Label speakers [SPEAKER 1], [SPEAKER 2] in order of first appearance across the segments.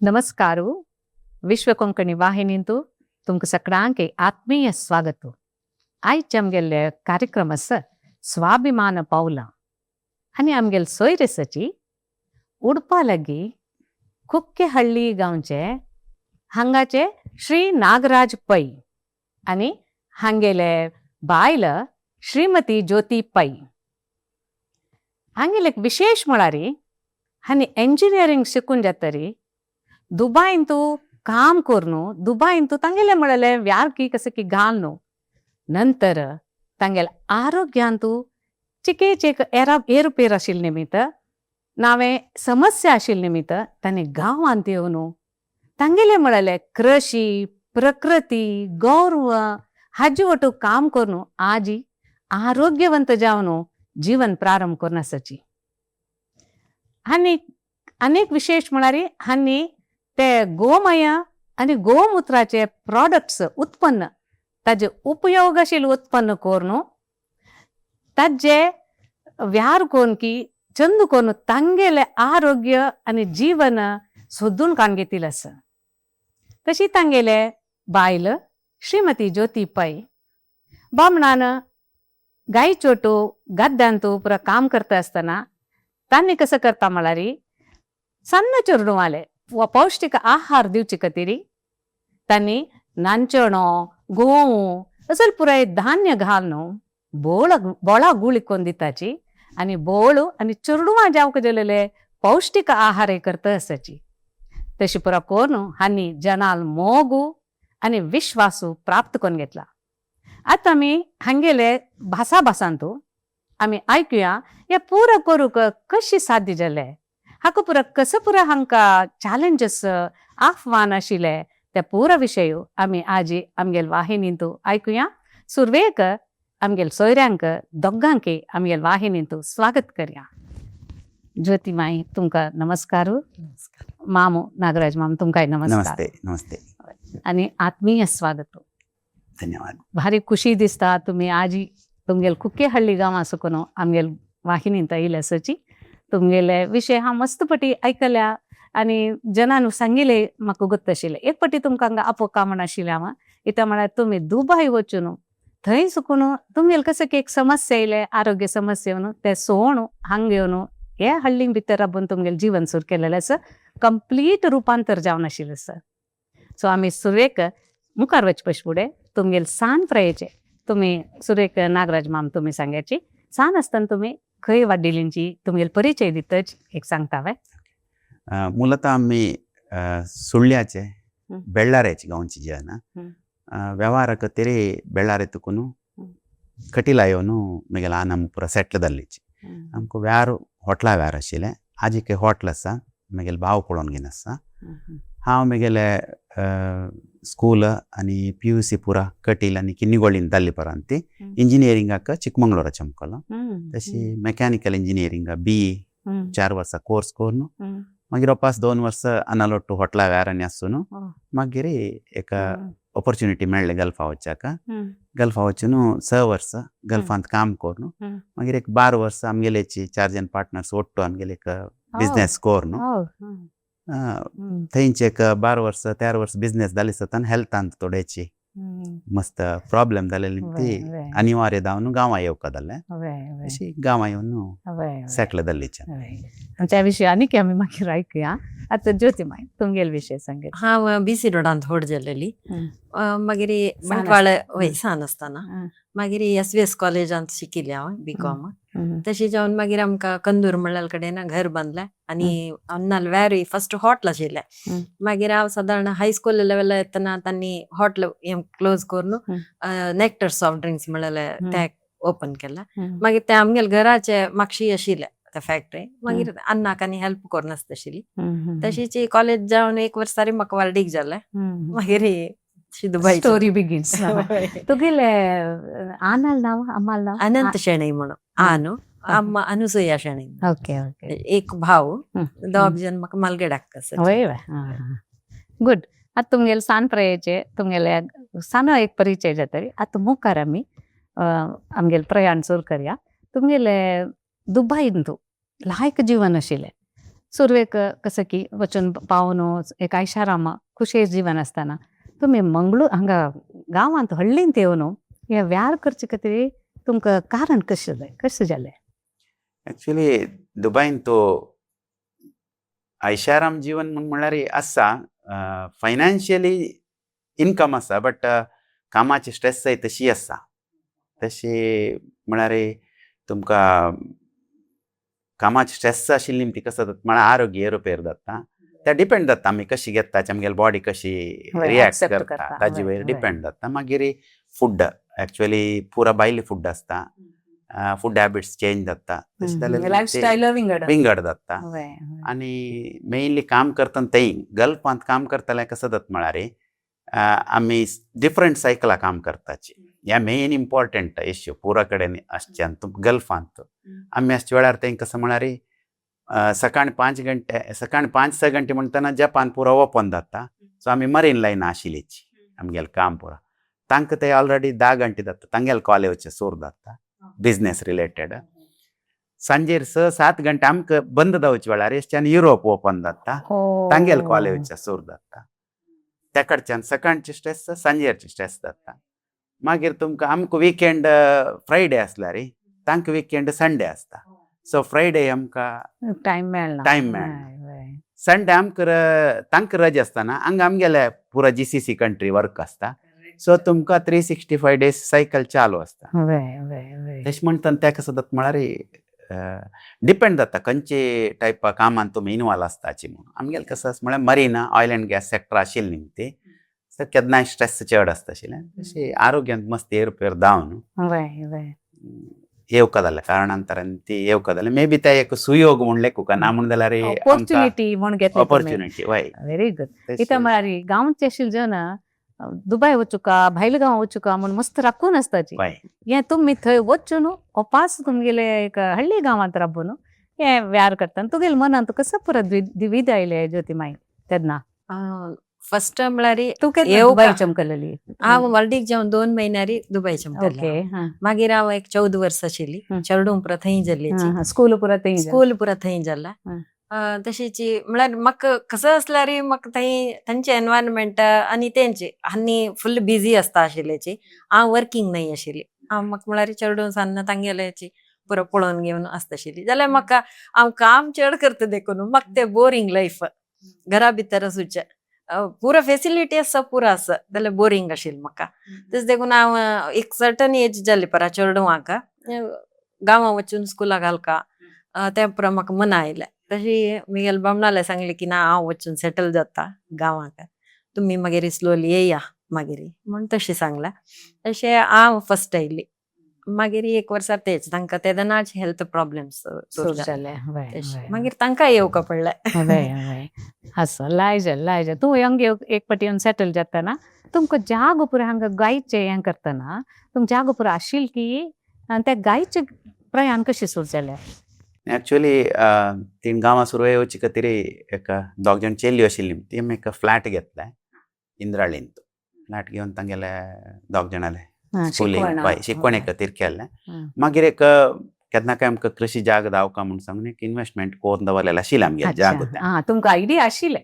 [SPEAKER 1] नमस्कार. विश्व कोंकणी वाहिनींतु तुमकां सगळ्यांक आत्मीय स्वागत. आयचे आमगेले कार्यक्रम आसा स्वाभिमान पावलां आनी आमगेले सोयरेसाची उडपा लागी कुक्केहळ्ळी गांवचे हांगाचे श्री नागराज पै आनी हांगेले बायल श्रीमती ज्योती पै. हांगेले एक विशेष म्हळ्यार हांणी इंजिनियरींग शिकून जातरी दुबायंतू काम करून, दुबायंतू तांगेले म्हळेले व्यारकी कसं की घालून, नंतर तांगेले आरोग्यांतू चिकेच एक एरा ಏರುಪೇರು आशिल्ले निमित्त, नावें समस्या आशिल्ले निमित्त तांणी गांवांत येवन तांगेले म्हळेले कृषी, प्रकृती, गौरव हाजे वटू काम करून आजी आरोग्यवंत जावन जीवन प्रारंभ करून आसाची. आनी अनेक विशेष म्हळ्यार हांणी ते गोमय आनी गोमुत्राचे प्रॉडक्ट्स उत्पन्न, ताजे उपयोगशील उत्पन्न करून, ताजे व्यार करून की चंद करून तांगेले आरोग्य आनी जीवन सोदून काडून घेतिल्लें आसा. तशी तांगेले बायल श्रीमती ज्योती पै बामणान गायचोटू गद्द्यांतू पुरा काम करता आसतना तांणी कसं करता म्हळ्यार सन्न चेडवाले पौष्टिक आहार दिवचे खातीर तांणी नांचणो, गोंव असल पुराय धान्य घालून बोळ बोळा गुळी करून दिताची आनी बोळ आनी चेडवां जावंक गेलेले पौष्टिक आहार करता आसाची. तशी पुरा करून हांणी जनाल मोगू आनी विश्वासू प्राप्त करून घेतला. आतां आमी हांगेले भासा भासांतू आमी आयकुया हे पुरा करूंक कशी साध्य जालें, हाका पुरा कसं पुरा हांकां चॅलेंजीस आव्हान आशिल्ले, ते पुरा विशय आमी आजी आमगेले वाहिनींतू आयकुया. सुरवेक आमगेले सोयऱ्यांक दोगांक आमगेले वाहिनींतू स्वागत करया. ज्योती माई, तुमकां नमस्कार. मामू नागराज मामू, तुमकांय नमस्कार.
[SPEAKER 2] नमस्ते, नमस्ते.
[SPEAKER 1] आनी आत्मीय स्वागत.
[SPEAKER 2] धन्यवाद.
[SPEAKER 1] भारी खुशी दिसता तुमी आजी तुमगेले कुक्केहळ्ळी गांवां सुकून आमगेले वाहिनींत येयले आसाची. तुमगेले विशय हांव मस्त पटी आयकल्या आनी जनान सांगिले म्हाका गोत्त आशिल्लें. एक पटी तुमकां हांगा आपोवका म्हण आशिल्लें हांव, कित्याक म्हळ्यार तुमी दुबाय वचून थंय सुकून तुमगेले कसं की एक समस्या येयले, आरोग्य समस्या येवन ते सोण हांगा येवन हे हळ्ळी भितर राबून तुमगेलें जीवन सुरू केलेलें आसा, कंप्लीट रुपांतर जावन आशिल्लें आसा. सो आमी सुरवेक मुखार वचपा फुडें तुमगेले सान प्रायेचे तुमी सुरवेक नागराज माम तुमी सांगाची, सान आसतना तुमी खंय वाडिल्लींची तुमगेले परिचय दितच एक सांगता वे.
[SPEAKER 2] ಮೂಲತಃ आमी सुಳ್याचे ಬೆಳ್ಳಾರೆಚ್ गांवची ಜನ. ವ್ಯವಹಾರ ಕತ್ತೀರಿ ಬೆಳ್ಳಾರೆ ತುಕುನು ಕಟೀಲಾಯೋನು ಮಿಗೆಲ ಆನಮ್ ಪೂರ ಸೆಟ್ಲ್ ದಲ್ಲಿಚ್. आमकां व्यार हॉटला व्यार आशिल्लें. आजिके हॉटल आसा, म्हगेले भाव पळोवन घेवन आसा. हांव म्हगेले स्कूल आनी पीयूसी पुरा कटील आनी किन्निगोळीन जाल्ली परांत इंजिनियरिंगाक चिकमंगळूरा चमकलो. तशी मेकॅनिकल इंजिनियरिंगा बीई 4 वर्सां कोर्स करून मागीर वापस 2 वर्सां अनालोट्टू हॉटला व्यार आनी आसून मागीर एक ऑपॉर्च्युनिटी मेळ्ळें गल्फा वचच्याक. गल्फा वचून 6 वर्सां गल्फांत काम करून मागीर एक 12 वर्सां आमगेलेची चार जण पार्टनर्स ಒಟ್ಟು आमगेले एक बिजनेस करून थंयचे एक 12 वर्सां 13 वर्सां बिजनेस जाले सतान हेल्थांत थोडेची मस्त प्रॉब्लेम जालेली, ती अनिवार्य जावन गांवां येवका जालें. अशी गांवां येवन सेटल जाल्लीच्यान.
[SPEAKER 1] त्या विशयी आनीक आमी मागीर आयकुया. आतां ज्योती माय, तुमगेले विशय सांगेल.
[SPEAKER 3] हांव बीसी रोडांत व्हड जालेली. मागीर बंटवाळ, वय सान आसतना मागीर एसवीएस कॉलेजांत शिकिल्लें हांव बीकॉम. तशें जावन मागीर आमकां कंदूर म्हणल्यार कडेन घर बांदलें आनी अन्नाल व्यारूय फर्स्ट हॉटल आशिल्लें. मागीर हांव सादारण हायस्कूल लेवल येतना तांणी हॉटल क्लोज करून नेक्टर सॉफ्ट ड्रिंक्स म्हणलें ते ओपन केलें. मागीर ते आमगेले घराचे मागशी आशिल्लें ते फॅक्टरी. मागीर अन्नाक आनी हेल्प करून आसता आशिल्ली. तशीच कॉलेज जावन एक वर्स तरी म्हाका वार्डीक जालें. मागीर दुबय.
[SPEAKER 1] Story begins. तुगेले आनाल नाव, अम्माल नाव?
[SPEAKER 3] अनंत शेणै म्हणून आनु, अम्मा अनुसुया शेणै.
[SPEAKER 1] ओके ओके
[SPEAKER 3] एक भाव, दोग जण म्हाका मालगेडाक आसा.
[SPEAKER 1] वय, गुड. आतां तुमगेले सान प्रायेचे तुमगेले सानो एक परिचय जातरी. आतां मुखार आमी आमगेले प्रयाण सुरू करया. तुमगेले दुबायंतू लायक जीवन आशिल्लें. सुरवेक कसं की वचून पावन एक ऐशाराम खुशे जीवन आसतना तुमी मंगळूर हांगा गांवांत हळ्ळींत येवन हे व्यार करचे खातीर तुमकां कारण कशें जालें, कशें जालें?
[SPEAKER 2] एक्चुअली दुबायन तो ऐशाराम जीवन म्हण म्हणल्यार आसा, फायनान्शियली इनकम आसा, बट कामाची स्ट्रेस तशी आसा. तशी म्हळ्यार तुमकां कामाची स्ट्रेस आशिल्ली ती कसं जाता म्हळ्यार आरोग्य एरोपेर जाता. ते डिपेंड जाता आमी कशी घेता, आमगेली बॉडी कशी रिएक्ट करता ताजे वयर डिपेंड जाता. मागीर फूड एक्चुअली पुरा भायली फूड आसता, फूड हॅबिट्स चेंज जाता, तशें जाल्यार
[SPEAKER 1] लायफस्टायल विंगड
[SPEAKER 2] विंगड जाता. आनी मेनली काम करतना तेय गल्फांत काम करतले कसं जाता म्हळ्यार आमी डिफरंट सायकला काम करताची. ह्या मेन इम्पॉर्टंट इश्यू पुरा कडेन आसचे गल्फांत. आमी आसच्या वेळार तें कसं म्हळ्यार सकाळी 5 घंटे, सकाळी 5-6 घंटे म्हणटना जपान पुरो ओपन जाता. सो आमी मरीन लायन आशिल्लीची आमगेलें काम पुरो. तांकां ते ऑलरेडी 10 घंटे जाता, तांगेले कॉल येवचे सूर जाता बिजनेस रिलेटेड. सांजेर 6-7 घंटे आमकां बंद जावचे वेळार एसच्यान युरोप ओपन जाता, तांगेले कॉल येवचे सूर जाता. त्या कडच्यान सकाळची स्ट्रेस सांजेरची स्ट्रेस जाता. मागीर तुमकां आमकां विकेंड फ्रायडे आसल्यार तांकां विकेंड संडे आसता. सो फ्रायडे आमकां
[SPEAKER 1] टायम मेळना,
[SPEAKER 2] टायम मेळना. संडे आमकां तांकां रजा आसतना हांगा आमगेले पुरा GCC country work आसता. सो तुमकां 365 डेज सायकल चालू आसता. तशें म्हणटना तेका सदांच म्हळ्यार डिपेंड जाता खंयचे टायपा कामान तुमी इनवॉल्व आसताची म्हणून. आमगेलें कसं आसा म्हळ्यार marine oil and gas sector आशिल्लें न्ही ती, सो केन्नाय स्ट्रेस चड आसता आशिल्लें. तशें आरोग्यांत मस्त एरपेर जावन येवका जालें कारणांतरान ती येवका जालें. मे बी ते एक सुयोग म्हूण लेखूका ना म्हूण जाल्यार
[SPEAKER 1] ऑपॉर्च्युनिटी म्हूण घेतली.
[SPEAKER 2] ऑपॉर्च्युनिटी वय.
[SPEAKER 1] Very good. कित्याक म्हळ्यार गांवचे आशिल्ले जन दुबाय वचुका भायले गांव वचुका म्हूण मस्त राखून आसताची. हें तुमी थंय वचून ओपास तुमगेले एक हळ्ळी गांवांत राबून हें व्यार करता तुगेले मनांत कसं परत द्विविध आयले ज्योती माई तेन्ना?
[SPEAKER 3] फर्स्ट म्हळ्यार
[SPEAKER 1] तूं केन्ना दुबाय चमकलेली?
[SPEAKER 3] हांव वर्डीक जेवन 2 म्हयन्यारी दुबय चमकले. मागीर हांव एक 14 वर्सां आशिल्ली, चेडूं पुरा थंय जाल्ली,
[SPEAKER 1] स्कूल पुरा थंय,
[SPEAKER 3] स्कूल पुरा थंय जाला. तशीच म्हळ्यार म्हाका कसं आसल्यार म्हाका थंय थंयचे एनवायरमेंट आनी तेंचे आनी फुल बिजी आसता आशिल्ल्याची. हांव वर्किंग न्हय आशिल्ली. हांव म्हाका म्हळ्यार चेडूं सान्न तांगेल्याची पुरो पळोवन घेवन आसता आशिल्ली. जाल्यार म्हाका हांव काम चड करता देखून म्हाका तें बोरींग लायफ घरा भितर आसूचें, पुरो फेसिलिटी आसा पुरो आसा जाल्यार बोरींग आशिल्लें म्हाका. तशें देखून हांव एक सर्टन एज जाली परा चेडवांक गांवां वचून स्कुलाक घालका तें पुरो म्हाका मना आयलें. तशी म्हगेल्या बामणाले सांगलें की ना हांव वचून सेटल जाता गांवांक, तुमी मागीर स्लोली येया मागीर म्हूण तशें सांगलें. तशें हांव फस्ट आयली. मागीर 1 वर्सा तेच तांकां तेदनाच हेल्थ प्रॉब्लम्स
[SPEAKER 1] जाले.
[SPEAKER 3] मागीर तांकां येवका पडलें.
[SPEAKER 1] आसो लायजल लायजल तूं यंग एक पटी येवन सेटल जातना तुमकां जागो पुरो हांगा गायचें हें करतना तुमकां जागो पुरो आशिल्ली की आनी त्या गायचें प्रयाण कशें सुरू जालें?
[SPEAKER 2] एक्चुअली तीन गांवां सुरू येवचे खातीर एक दोग जाण चेल्ल्यो आशिल्ली ती आमी एक फ्लॅट घेतलें इंद्राळींत. फ्लॅट घेवन तांगेले दोग जाणाले स्कुलींग शिकवणे खातीर केल्लें. मागीर एक केन्ना काय आमकां कृषी जाग दावका म्हूण सांगून एक इन्वेस्टमेंट करून दवरलेलें आशिल्लें आमगेलें जाग.
[SPEAKER 1] तुमकां आयडिया आशिल्लें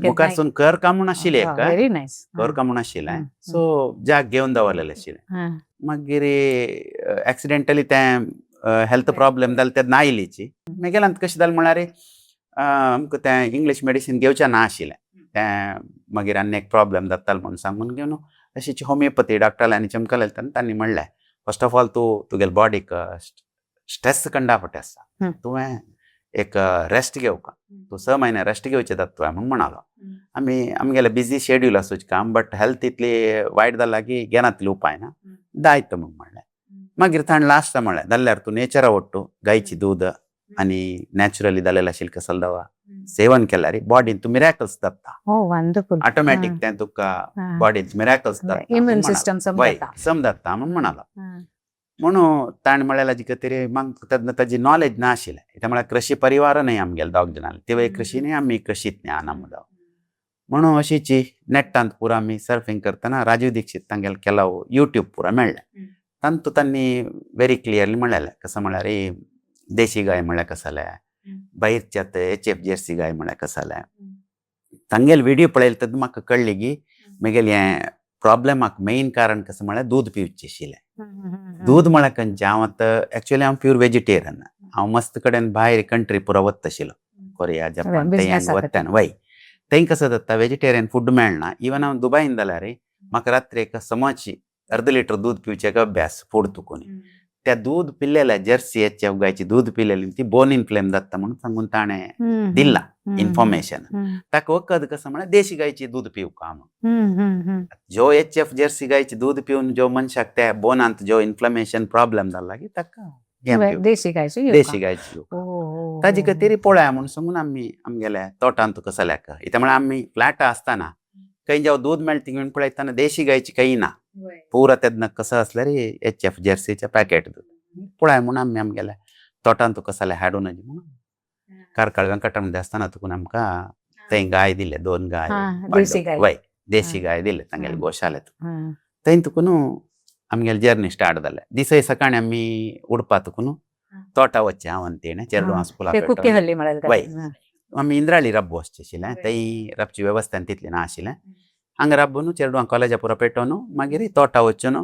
[SPEAKER 2] मुखारसून कर का म्हूण आशिल्लें, एक
[SPEAKER 1] व्हेरी नायस
[SPEAKER 2] कर का म्हूण आशिल्लें. सो जाग घेवन दवरलेलें आशिल्लें. मागीर एक्सिडेंटली तें हेल्थ प्रॉब्लम जालें तेन्ना आयलीची. मागीर कशें जालें म्हळ्यार आमकां तें इंग्लीश मेडिसीन घेवचें ना आशिल्लें. तें मागीर आनी एक प्रॉब्लम जातालो म्हूण सांगून घेवन तशीच होमियोपथी डॉक्टरांनी चमकलें तेन्ना तांणी म्हणलें फर्स्ट ऑफ ऑल तूं तुगेले बॉडीक स्ट्रेस कंडापट आसा, तुवें एक रेस्ट घेवका, तूं 6 म्हयने रेस्ट घेवचें जाता तुवें म्हूण म्हणालो. आमी आमगेलें बिजी शेड्यूल आसूच काम, बट हेल्थ इतली वायट जाला की घेनातली उपाय ना दायत म्हूण म्हणलें. मागीर ताणें लास्ट म्हणलें जाल्यार तूं नेचरा वट्टू गायची दूद आनी नॅचरली जालेलें आशिल्लें कसलो दवा सेवन केल्यार बॉडीन तूं मिराकल्स जाता. ऑटोमॅटीक तें तुका बॉडीन मिराकल्स जाता,
[SPEAKER 1] इम्यून सिस्टम
[SPEAKER 2] समजाता म्हूण म्हणालो. म्हणून ताणें म्हणलें ताजे खातीर म्हाका तेन्ना ताजी नॉलेज ना आशिल्लें. कित्याक म्हळ्यार कृषी परिवार न्हय आमगेले दोग जाणां, तिवूय कृषी न्हय आमी कृषीत न्हय आना मुदाव. म्हणून अशीची नेटांत पुरा आमी सर्फींग करतना राजीव दीक्षित तांगेले केला युट्यूब पुरा मेळ्ळें. तांतू तांणी व्हेरी क्लियरली म्हणलेलें कसं म्हळ्यार देशी गाय म्हणल्यार कसलें, भायरच्यात एच एफ जर्सी गाय म्हळ्यार कसं जालें तांगेले व्हिडिओ पळयले तेन्ना म्हाका कळ्ळें की म्हगेलें हें प्रॉब्लेमाक मेन कारण कसं म्हळ्यार दूद पिवचें आशिल्लें. दूद म्हळ्यार खंयचें, हांव आतां एक्चुअली हांव प्यूर वेजिटेरियन. हांव मस्त कडेन भायर कंट्री पुरो वता आशिल्लो, कोरिया, जपान, थंय
[SPEAKER 1] business
[SPEAKER 2] वता वय. थंय कसं जाता, वेजिटेरियन फूड मेळना. इवन हांव दुबायन जाल्यार म्हाका रात्री एक समजची अर्द लिटर दूद पिवचें एक अभ्यास फूड तुकून. त्या दूद पिल्लेल्या जर्सी एच एफ गायची दूद पिलेली ती बोन इन्फ्लेम जाता म्हणून सांगून ताणें दिला इन्फॉर्मेशन. ताका वखद कसं म्हळ्यार देशी गायची दूद पिवका म्हणून. जो एच एफ जर्सी गायची दूद पिवन जो मनशाक त्या बोनांत जो इन्फ्लेमेशन प्रॉब्लेम जाला की ताका हें पिवका.
[SPEAKER 1] देशी गायची.
[SPEAKER 2] देशी गायची पिवका. ताजी खातीर पळया म्हणून सांगून आमी आमगेल्या तोटांत कसल्याक इत्या म्हळ्यार आमी फ्लॅटा आसतना खंय जेव्हा दूद मेळटा म्हणून पळयतना देशी गायची काही ना, पुरा तेन्ना कसं असल्यार एच एफ जर्सीचे पॅकेट दूद पळय म्हणून आमी आमगेल्या तोटांत कसल्या हाडून म्हणून कार्कळ वेंकटरमण देवस्थाना तुकून आमकां थंय गाय दिले, दोन गाय,
[SPEAKER 1] देशी गाय.
[SPEAKER 2] वय, देशी गाय दिले तांगेले गोशालेत. थंय तुकून आमगेले जर्नी स्टार्ट जालें. दिसय सकाळी आमी उडपा तुकून तोटा वचचें हांव आनी तेणें चेरडुवां स्कुला.
[SPEAKER 1] कुक्के हल्ली म्हळ्यार
[SPEAKER 2] वय, आमी इंद्राळी रब्बो वचचें आशिल्लें, थंय रबची वेवस्था तितली ना आशिल्लें. हांगा राबून चेरडुवां कॉलेजा पुरो पेटोवन मागीर तोटा वचून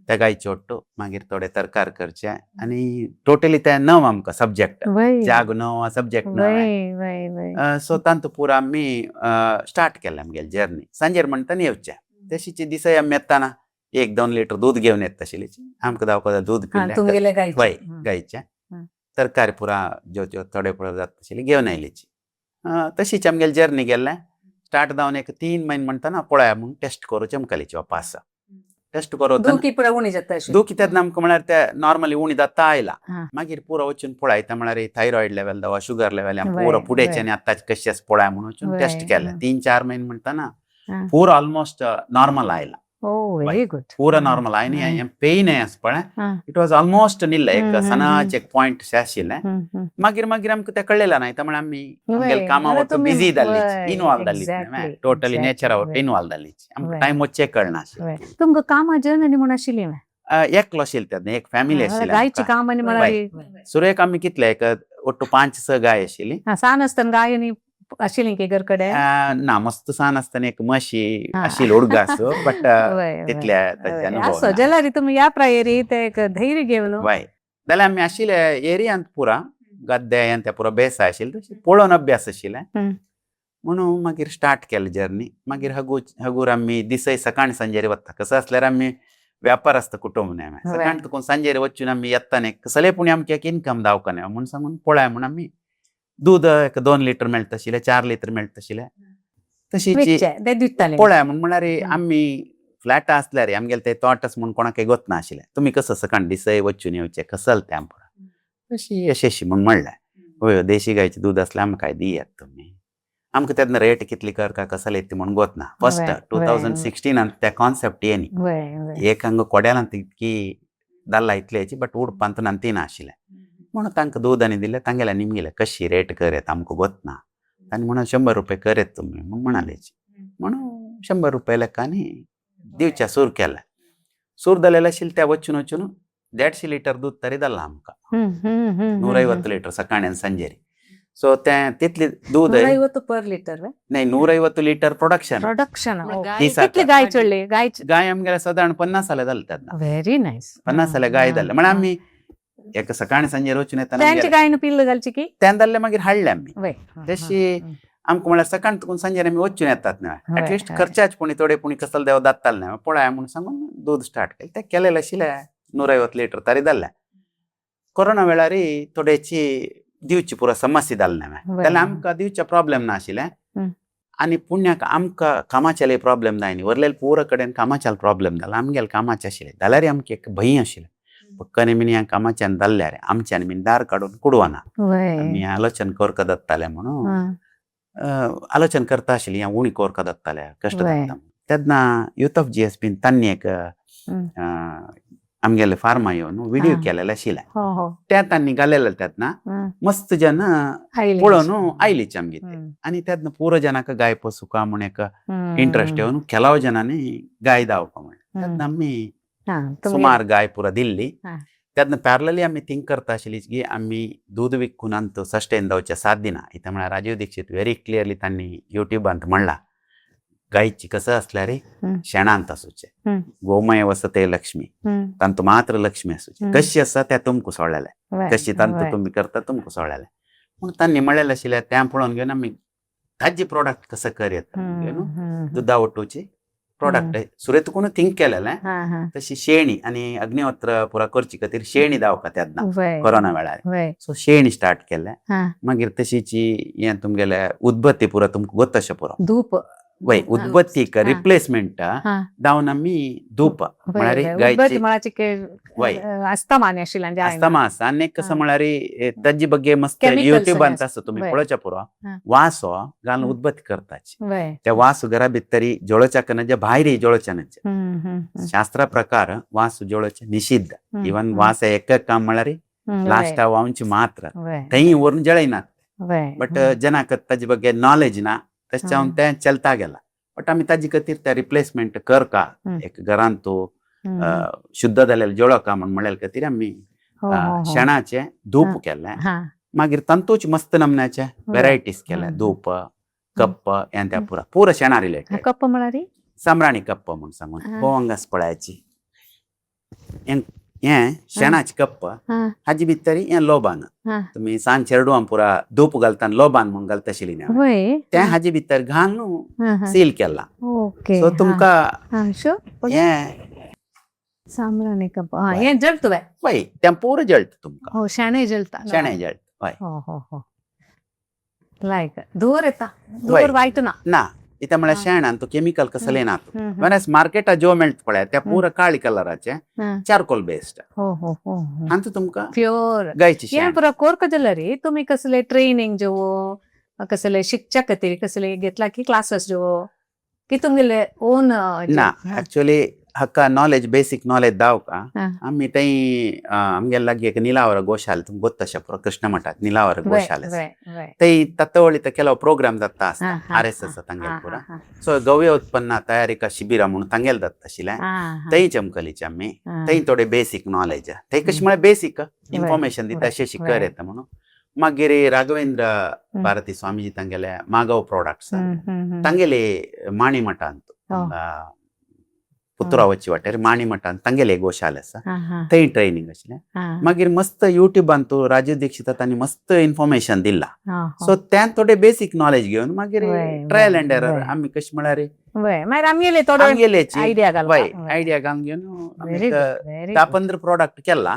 [SPEAKER 2] त्या गायचे ओट्टू मागीर थोडे तरकार करचे आनी टोटली ते नव आमकां सब्जेक्ट, जाग नव, सब्जेक्ट नव. सो तांतू पुरो आमी स्टार्ट केलें आमगेली जर्नी. सांजेर म्हणटा येवचें तशीच दिसय आमी येताना 1-2 लिटर दूद घेवन येता आशिल्ली. आमकां दावका दूद पिल्लें वय गायचें, तरकारी पुरा ज्यो त्यो थोडे पुरो जाता आशिल्ली घेवन आयलीची. तशीच आमगेली जर्नी गेल्लें स्टार्ट जावन एक 3 म्हयने म्हणटना पळया म्हूण टेस्ट करूं आमकां वापास टेस्ट करूं
[SPEAKER 1] दुखी पुरा उणी जाता,
[SPEAKER 2] दुखी तेन्ना आमकां म्हळ्यार ते नॉर्मली उणी जाता आयला. मागीर पुरो वचून पळयता म्हळ्यार थायरॉयड लेवल जावं शुगर लेवल पुरो फुडेचें आनी आतांच कशें पळय म्हणून वचून टेस्ट केलें. 3-4 म्हयने म्हणटना पुरो ऑलमोस्ट नॉर्मल आयला.
[SPEAKER 1] Very good.
[SPEAKER 2] पुरो नॉर्मल आयनी हें पेन आसा पळय, it was almost निल्लें, एक सणाचे एक पॉयंट आशिल्लें. मागीर मागीर आमकां तें कळ्ळें ना, म्हळ्यार आमी आमगेले कामां वटून बिजी जाल्ली, इनवॉल्व जाल्ली, टोटली नेचरा वटून इनवॉल्व जाल्ली, आमकां टायम वचचें कळना आशिल्लें.
[SPEAKER 1] तुमकां कामां जर्नली म्हूण आशिल्ली?
[SPEAKER 2] एकलो आशिल्लें तेन्ना, एक फॅमिली आशिल्ली.
[SPEAKER 1] गायची काम आनी म्हळ्यार
[SPEAKER 2] सुरवेक आमी कितले एक ಒಟ್ಟು 5-6 गाय आशिल्ली.
[SPEAKER 1] सान आसतना गाय आनी आशिल्ली की घर कडेन?
[SPEAKER 2] ना, मस्त सान आसतना एक म्हशी आशिल्ली उडगास, बट तितल्या ताजे अनुभव.
[SPEAKER 1] जाल्यार तुमी ह्या प्रायरी ते एक धैर्य घेवन
[SPEAKER 2] वय जाल्यार आमी आशिल्ले एरियांत पुरा गद्दे त्या पुरा बेसाय आशिल्ले, तशें पळोवन अभ्यास आशिल्लें म्हणून मागीर स्टार्ट केलें जर्नी. मागीर हगूर आमी दिसय सकाळी सांजेर वता. कसं आसल्यार आमी व्यापार आसता कुटुंब न्हय, सकाळी तुका सांजेर वचून आमी येता न्हय, कसले पूण आमकां एक इनकम दावका न्हय म्हूण सांगून पळय म्हूण आमी दूद एक 2 लिटर मेळटा आशिल्लें, 4 लिटर मेळटा आशिल्लें, तशीच पळय म्हूण म्हळ्यार आमी फ्लॅट आसल्यार आमगेले ते तोटस म्हूण कोणाक गोतना आशिल्लें, तुमी कसं सकाळी दिसय वचून येवचें कसल तें आमकां तशी यशस्वी म्हूण म्हणलें. हय, देशी गायचें दूद आसल्यार आमकां काय दियात तुमी. आमकां तेन्ना रेट कितली करका कसले ती म्हूण गोतना. फर्स्ट 2016 त्या कॉन्सेप्ट येनी एक हांगा कोड्यालांत इतकी दाल्ला इतली याची, बट उडपांत तीन आशिल्लें म्हणून तांकां दूद आनी दिलें. तांगेल्या निमगेलें कशी रेट कर आमकां गोतना, तांणी म्हणून 100 रुपये करेत तुमी म्हूण म्हणालेची, म्हणून 100 रुपये लेखांनी दिवच्या सूर केलें. सूर जालेलें आशिल्लें त्या वचून वचून 150 लिटर दूद तरी जालां आमकां, 150 लिटर सकाळी आनी सांजेरी. सो तें तितली दूद
[SPEAKER 1] 150 पर लिटर
[SPEAKER 2] नाही, 150 लिटर प्रोडक्शन.
[SPEAKER 1] प्रोडक्शन कितली गाय चडली? गाय
[SPEAKER 2] गाय आमगेले सादारण 50 जाले जाले तेन्ना.
[SPEAKER 1] Very nice.
[SPEAKER 2] 50 जाले गाय जाले म्हळ्यार आमी एक सकाळी सांजेर वचून येतना
[SPEAKER 1] त्यांची गायन पिल्ल घालची की
[SPEAKER 2] त्यान जाल्ले मागीर हाडले आमी. तशी आमकां म्हळ्यार सकाळी तुकून सांजेर आमी वचून येतात न्हय, एटलिस्ट खर्चाच पुणी थोडे पुणी कसले देव दात्ताले न्हय पळय म्हूण सांगून दूद स्टार्ट केलें. तें केलेलें आशिल्लें 150 लिटर तरी जाल्लें. कोरोना वेळार थोडेची दिवची पुरो समस्या जाली न्हय, जाल्यार आमकां दिवचे प्रॉब्लेम ना आशिल्लें. आनी पुण्याक आमकां कामाचेले प्रॉब्लेम जायनी, वरलेले पुरो कडेन कामाच्याल प्रॉब्लेम जाला, आमगेले कामाचें आशिल्लें. जाल्यार आमकां एक भंय आशिल्लें, पक्कने मिनी ह्या कामाच्यान जाल्ल्यार आमच्यान बीन दार काडून कुडवना, आमी आलोचन करका दत्ताले म्हणून आलोचन करता आशिल्ली, ह्या उणी कोरका दत्ताले कश्ट दत्ता. तेन्ना युथ ऑफ जी एस बीन तांणी एक आमगेले फार्मा येवन व्हिडिओ केलेले आशिल्ले, त्या तांणी घालेले तेन्ना मस्त जन पळोवन आयलीच आमगे. आनी तेन्ना पुरो जनाक गाय पोसुका म्हूण एक इंट्रस्ट येवन केलाव जनांनी गाय दावपा म्हणलें. तेन्ना आमी सुमार गाय पुरो दिल्ली. तेन्ना पॅरलली आमी थिंक करता आशिल्ली की आमी दूद विकून आमचो सस्टेन जावचें साध्य ना. इत्या म्हळ्यार राजीव दीक्षित व्हेरी क्लियरली तांणी युट्यूबांत म्हणलां, गायची कसं असल्यार शेणांत आसूचें, गोमय वसते लक्ष्मी, तांतू मात्र लक्ष्मी आसूची, कशी आसा त्या तुमकां सोडलेलें, कशी तांतू तुमी करता तुमकां सोडलेलें. पूण तांणी म्हणलेलें आशिल्लें तें पळोवन घेवन आमी ताजे प्रोडक्ट कसं कर येता दुदा वटूची प्रोडक्ट सुरेत कोण थिंक केलेलें. तशी शेणी आनी अग्निहोत्र पुरा करची खातीर शेणी दावका तेन्ना कोरोना वेळार, सो शेणी स्टार्ट केलें. मागीर तशीची हें तुमगेले उदबत्ती पुरा तुमकां गोत अशें पुरो
[SPEAKER 1] धूप
[SPEAKER 2] वय उदबत्तीक रिप्लेसमेंट दावन आमी धूप म्हळ्यार गायची वय अस्थमा आसा. आनी कसं म्हळ्यार ताजी बगे मस्त युट्यूबांत आसा तुमी पळोवच्या पुरो वासो घालून उदबत्ती करताची, त्या वास घरा भितरी जळोवच्या नजे भायर जळोवच्या नजे. शास्त्रा प्रकार वास जळोवचे निषिद्ध, इवन वास एक काम म्हळ्यार लास्ट वावची मात्र थंय व्हरून जळयनात. बट जनाक ताजे बगे नॉलेज ना, तशें जावन तें चलता गेला. बट आमी ताजे खातीर ते रिप्लेसमेंट कर का एक घरांत तो शुद्ध जालेले जळोवका म्हण म्हणले खातीर आमी शेणाचे धूप केलें. मागीर तांतूच मस्त नमन्याचे वेरायटीज केले, धूप कप्प हें त्या पुरा पुरा शेणा रिलेटेड.
[SPEAKER 1] कप्प म्हळ्यार
[SPEAKER 2] सामराणी कप्प म्हूण सांगून भोवंगास पळयाची हें शेणाचे कप्प, हाजी भितर हें लोबान तुमी सांज चेरडुवां पुरा धूप घालता लोबान म्हूण घालता आशिल्ली तें हाजी भितर घालून सील केलां. सो तुमकां हें
[SPEAKER 1] सामराणी कप्प हें जळत
[SPEAKER 2] वय तें पुरो जळटा तुमकां.
[SPEAKER 1] हो शेणें जळता,
[SPEAKER 2] शेणें जळटा हय.
[SPEAKER 1] हो लायक धुंवर येता, धुंवर वायट ना
[SPEAKER 2] ना इत्या म्हळ्यार शेणान तो केमिकल कसलें ना. वेरेस मार्केटा ज्यो मेळटा पळय त्या पुरा काळी कलराचे चारकोल बेस्ड, हांतू तुमकां
[SPEAKER 1] प्योर
[SPEAKER 2] गायची
[SPEAKER 1] हें पुरा कोरक जाल्यार तुमी कसले ट्रेनिंग जेवो कसले शिकच्या खातीर कसले घेतला की क्लासेस जेवो की तुमगेले ओन
[SPEAKER 2] ना? एक्चुअली हाका नॉलेज बेसीक नॉलेज दावका आमी थंय आमगेले लागीं एक निलावर गोशाल तुमकां गोत्त अशें पुरो कृष्ण मठात निलावर गोशाल आसा, थंय तत्वळी ಕೆಲವು प्रोग्राम जाता आसता आर.एस.एस तांगेले पुरा. सो गव्य उत्पन्न तयारिका शिबिरां म्हणून तांगेले जाता आशिल्लें, थंय चमकलीचे आमी थंय थोडे बेसीक नॉलेज थंय कशें म्हळ्यार बेसीक इन्फॉर्मेशन दिता अशें शिकर येता म्हणून. मागीर राघवेंद्र भारती स्वामीजी तांगेले मागव प्रोडक्ट्स तांगेले माणी मठांत पुतुरावची वाटेर माणी मठांत तांगेले गोशाल आसा, थंय ट्रेनिंग आशिल्लें. मागीर मस्त युट्यूबान तूं राजीव दीक्षित तांणी मस्त इन्फॉर्मेशन दिलां, सो तें थोडे बेसीक नॉलेज घेवन मागीर ट्रायल एंड एरर आमी कशें म्हळ्यार
[SPEAKER 1] आयडिया
[SPEAKER 2] आयडिया घालून घेवन 10-15 प्रोडक्ट केला.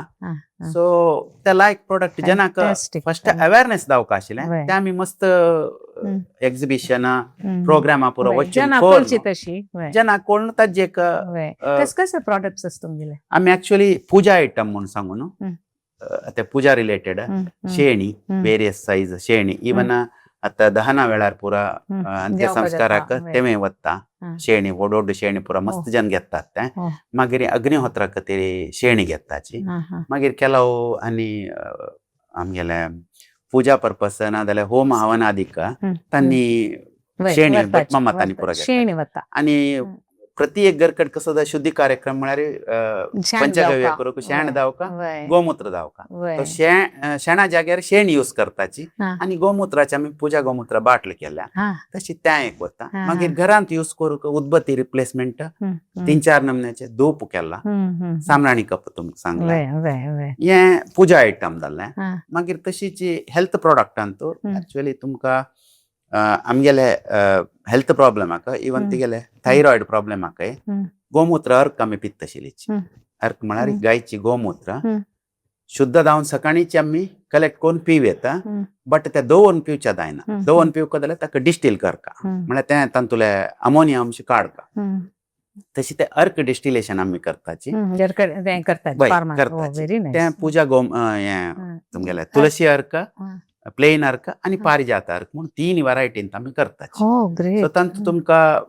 [SPEAKER 2] सो ते लायक प्रोडक्ट जनाक फर्स्ट अवेअरनेस दावका आशिल्लें ते आमी मस्त एक्झिबिशन प्रोग्रामा पुरो वचून जना कोण ताजे एक
[SPEAKER 1] कस प्रोडक्ट्स आसा तुमगेले?
[SPEAKER 2] आमी एक्चुअली पूजा आयटम म्हूण सांगू न्हू, ते पूजा रिलेटेड शेणी वेरियस सायज शेणी, इवन आता दहना वेळार पुरा अंत्यसंस्काराक तेमे वता शेणी व्हड व्हड शेणी पुरा मस्त जन घेतात ते. मागीर अग्निहोत्रा खातीर शेणी घेताची. मागीर ಕೆಲವು आनी आमगेले पूजा पर्पस ना जाल्यार होम हवन आदिक तांणी शेणी भटमामा तांणी पुरा
[SPEAKER 1] शेणी वता.
[SPEAKER 2] आनी प्रति एक घरकड कसो शुद्धी कार्यक्रम म्हळ्यार पंचगव्य करूंक शेण दावका गोमूत्र दावका, तो शेणा जाग्यार शेण यूज करताची आनी गोमुत्राचे आमी पूजा गोमुत्र बाटल केल्या तशी त्या एक वता. मागीर घरांत यूज करूंक उदबत्ती रिप्लेसमेंट 3-4 नमन्याचे धूप केला, सामराणी कप तुमकां सांगलें, हें पूजा आयटम जालें. मागीर तशीच हेल्थ प्रोडक्टांत एक्चुअली तुमकां आमगेले हेल्थ प्रॉब्लमाक इवन तिगेले थायरॉयड प्रॉब्लमाकय गोमूत्र अर्क आमी पित्त आशिल्लीची. अर्क म्हळ्यार गायची गोमूत्र शुद्ध जावन सकाळीची आमी कलेक्ट करून पिव येता, बट ते दवरून पिवच्या जायना. दवरून पिवका जाल्यार ताका डिस्टील करका, म्हळ्यार तें तातूंतले अमोनिया अंश काडका. तशी ते अर्क डिस्टिलेशन आमी करताची तें पूजा गोम हें तुमगेले तुलसी अर्क, प्लेन अर्क आनी पारिजात अर्क म्हणून 3 व्हरायटींत आमी करतात. सो तांतूत तुमकां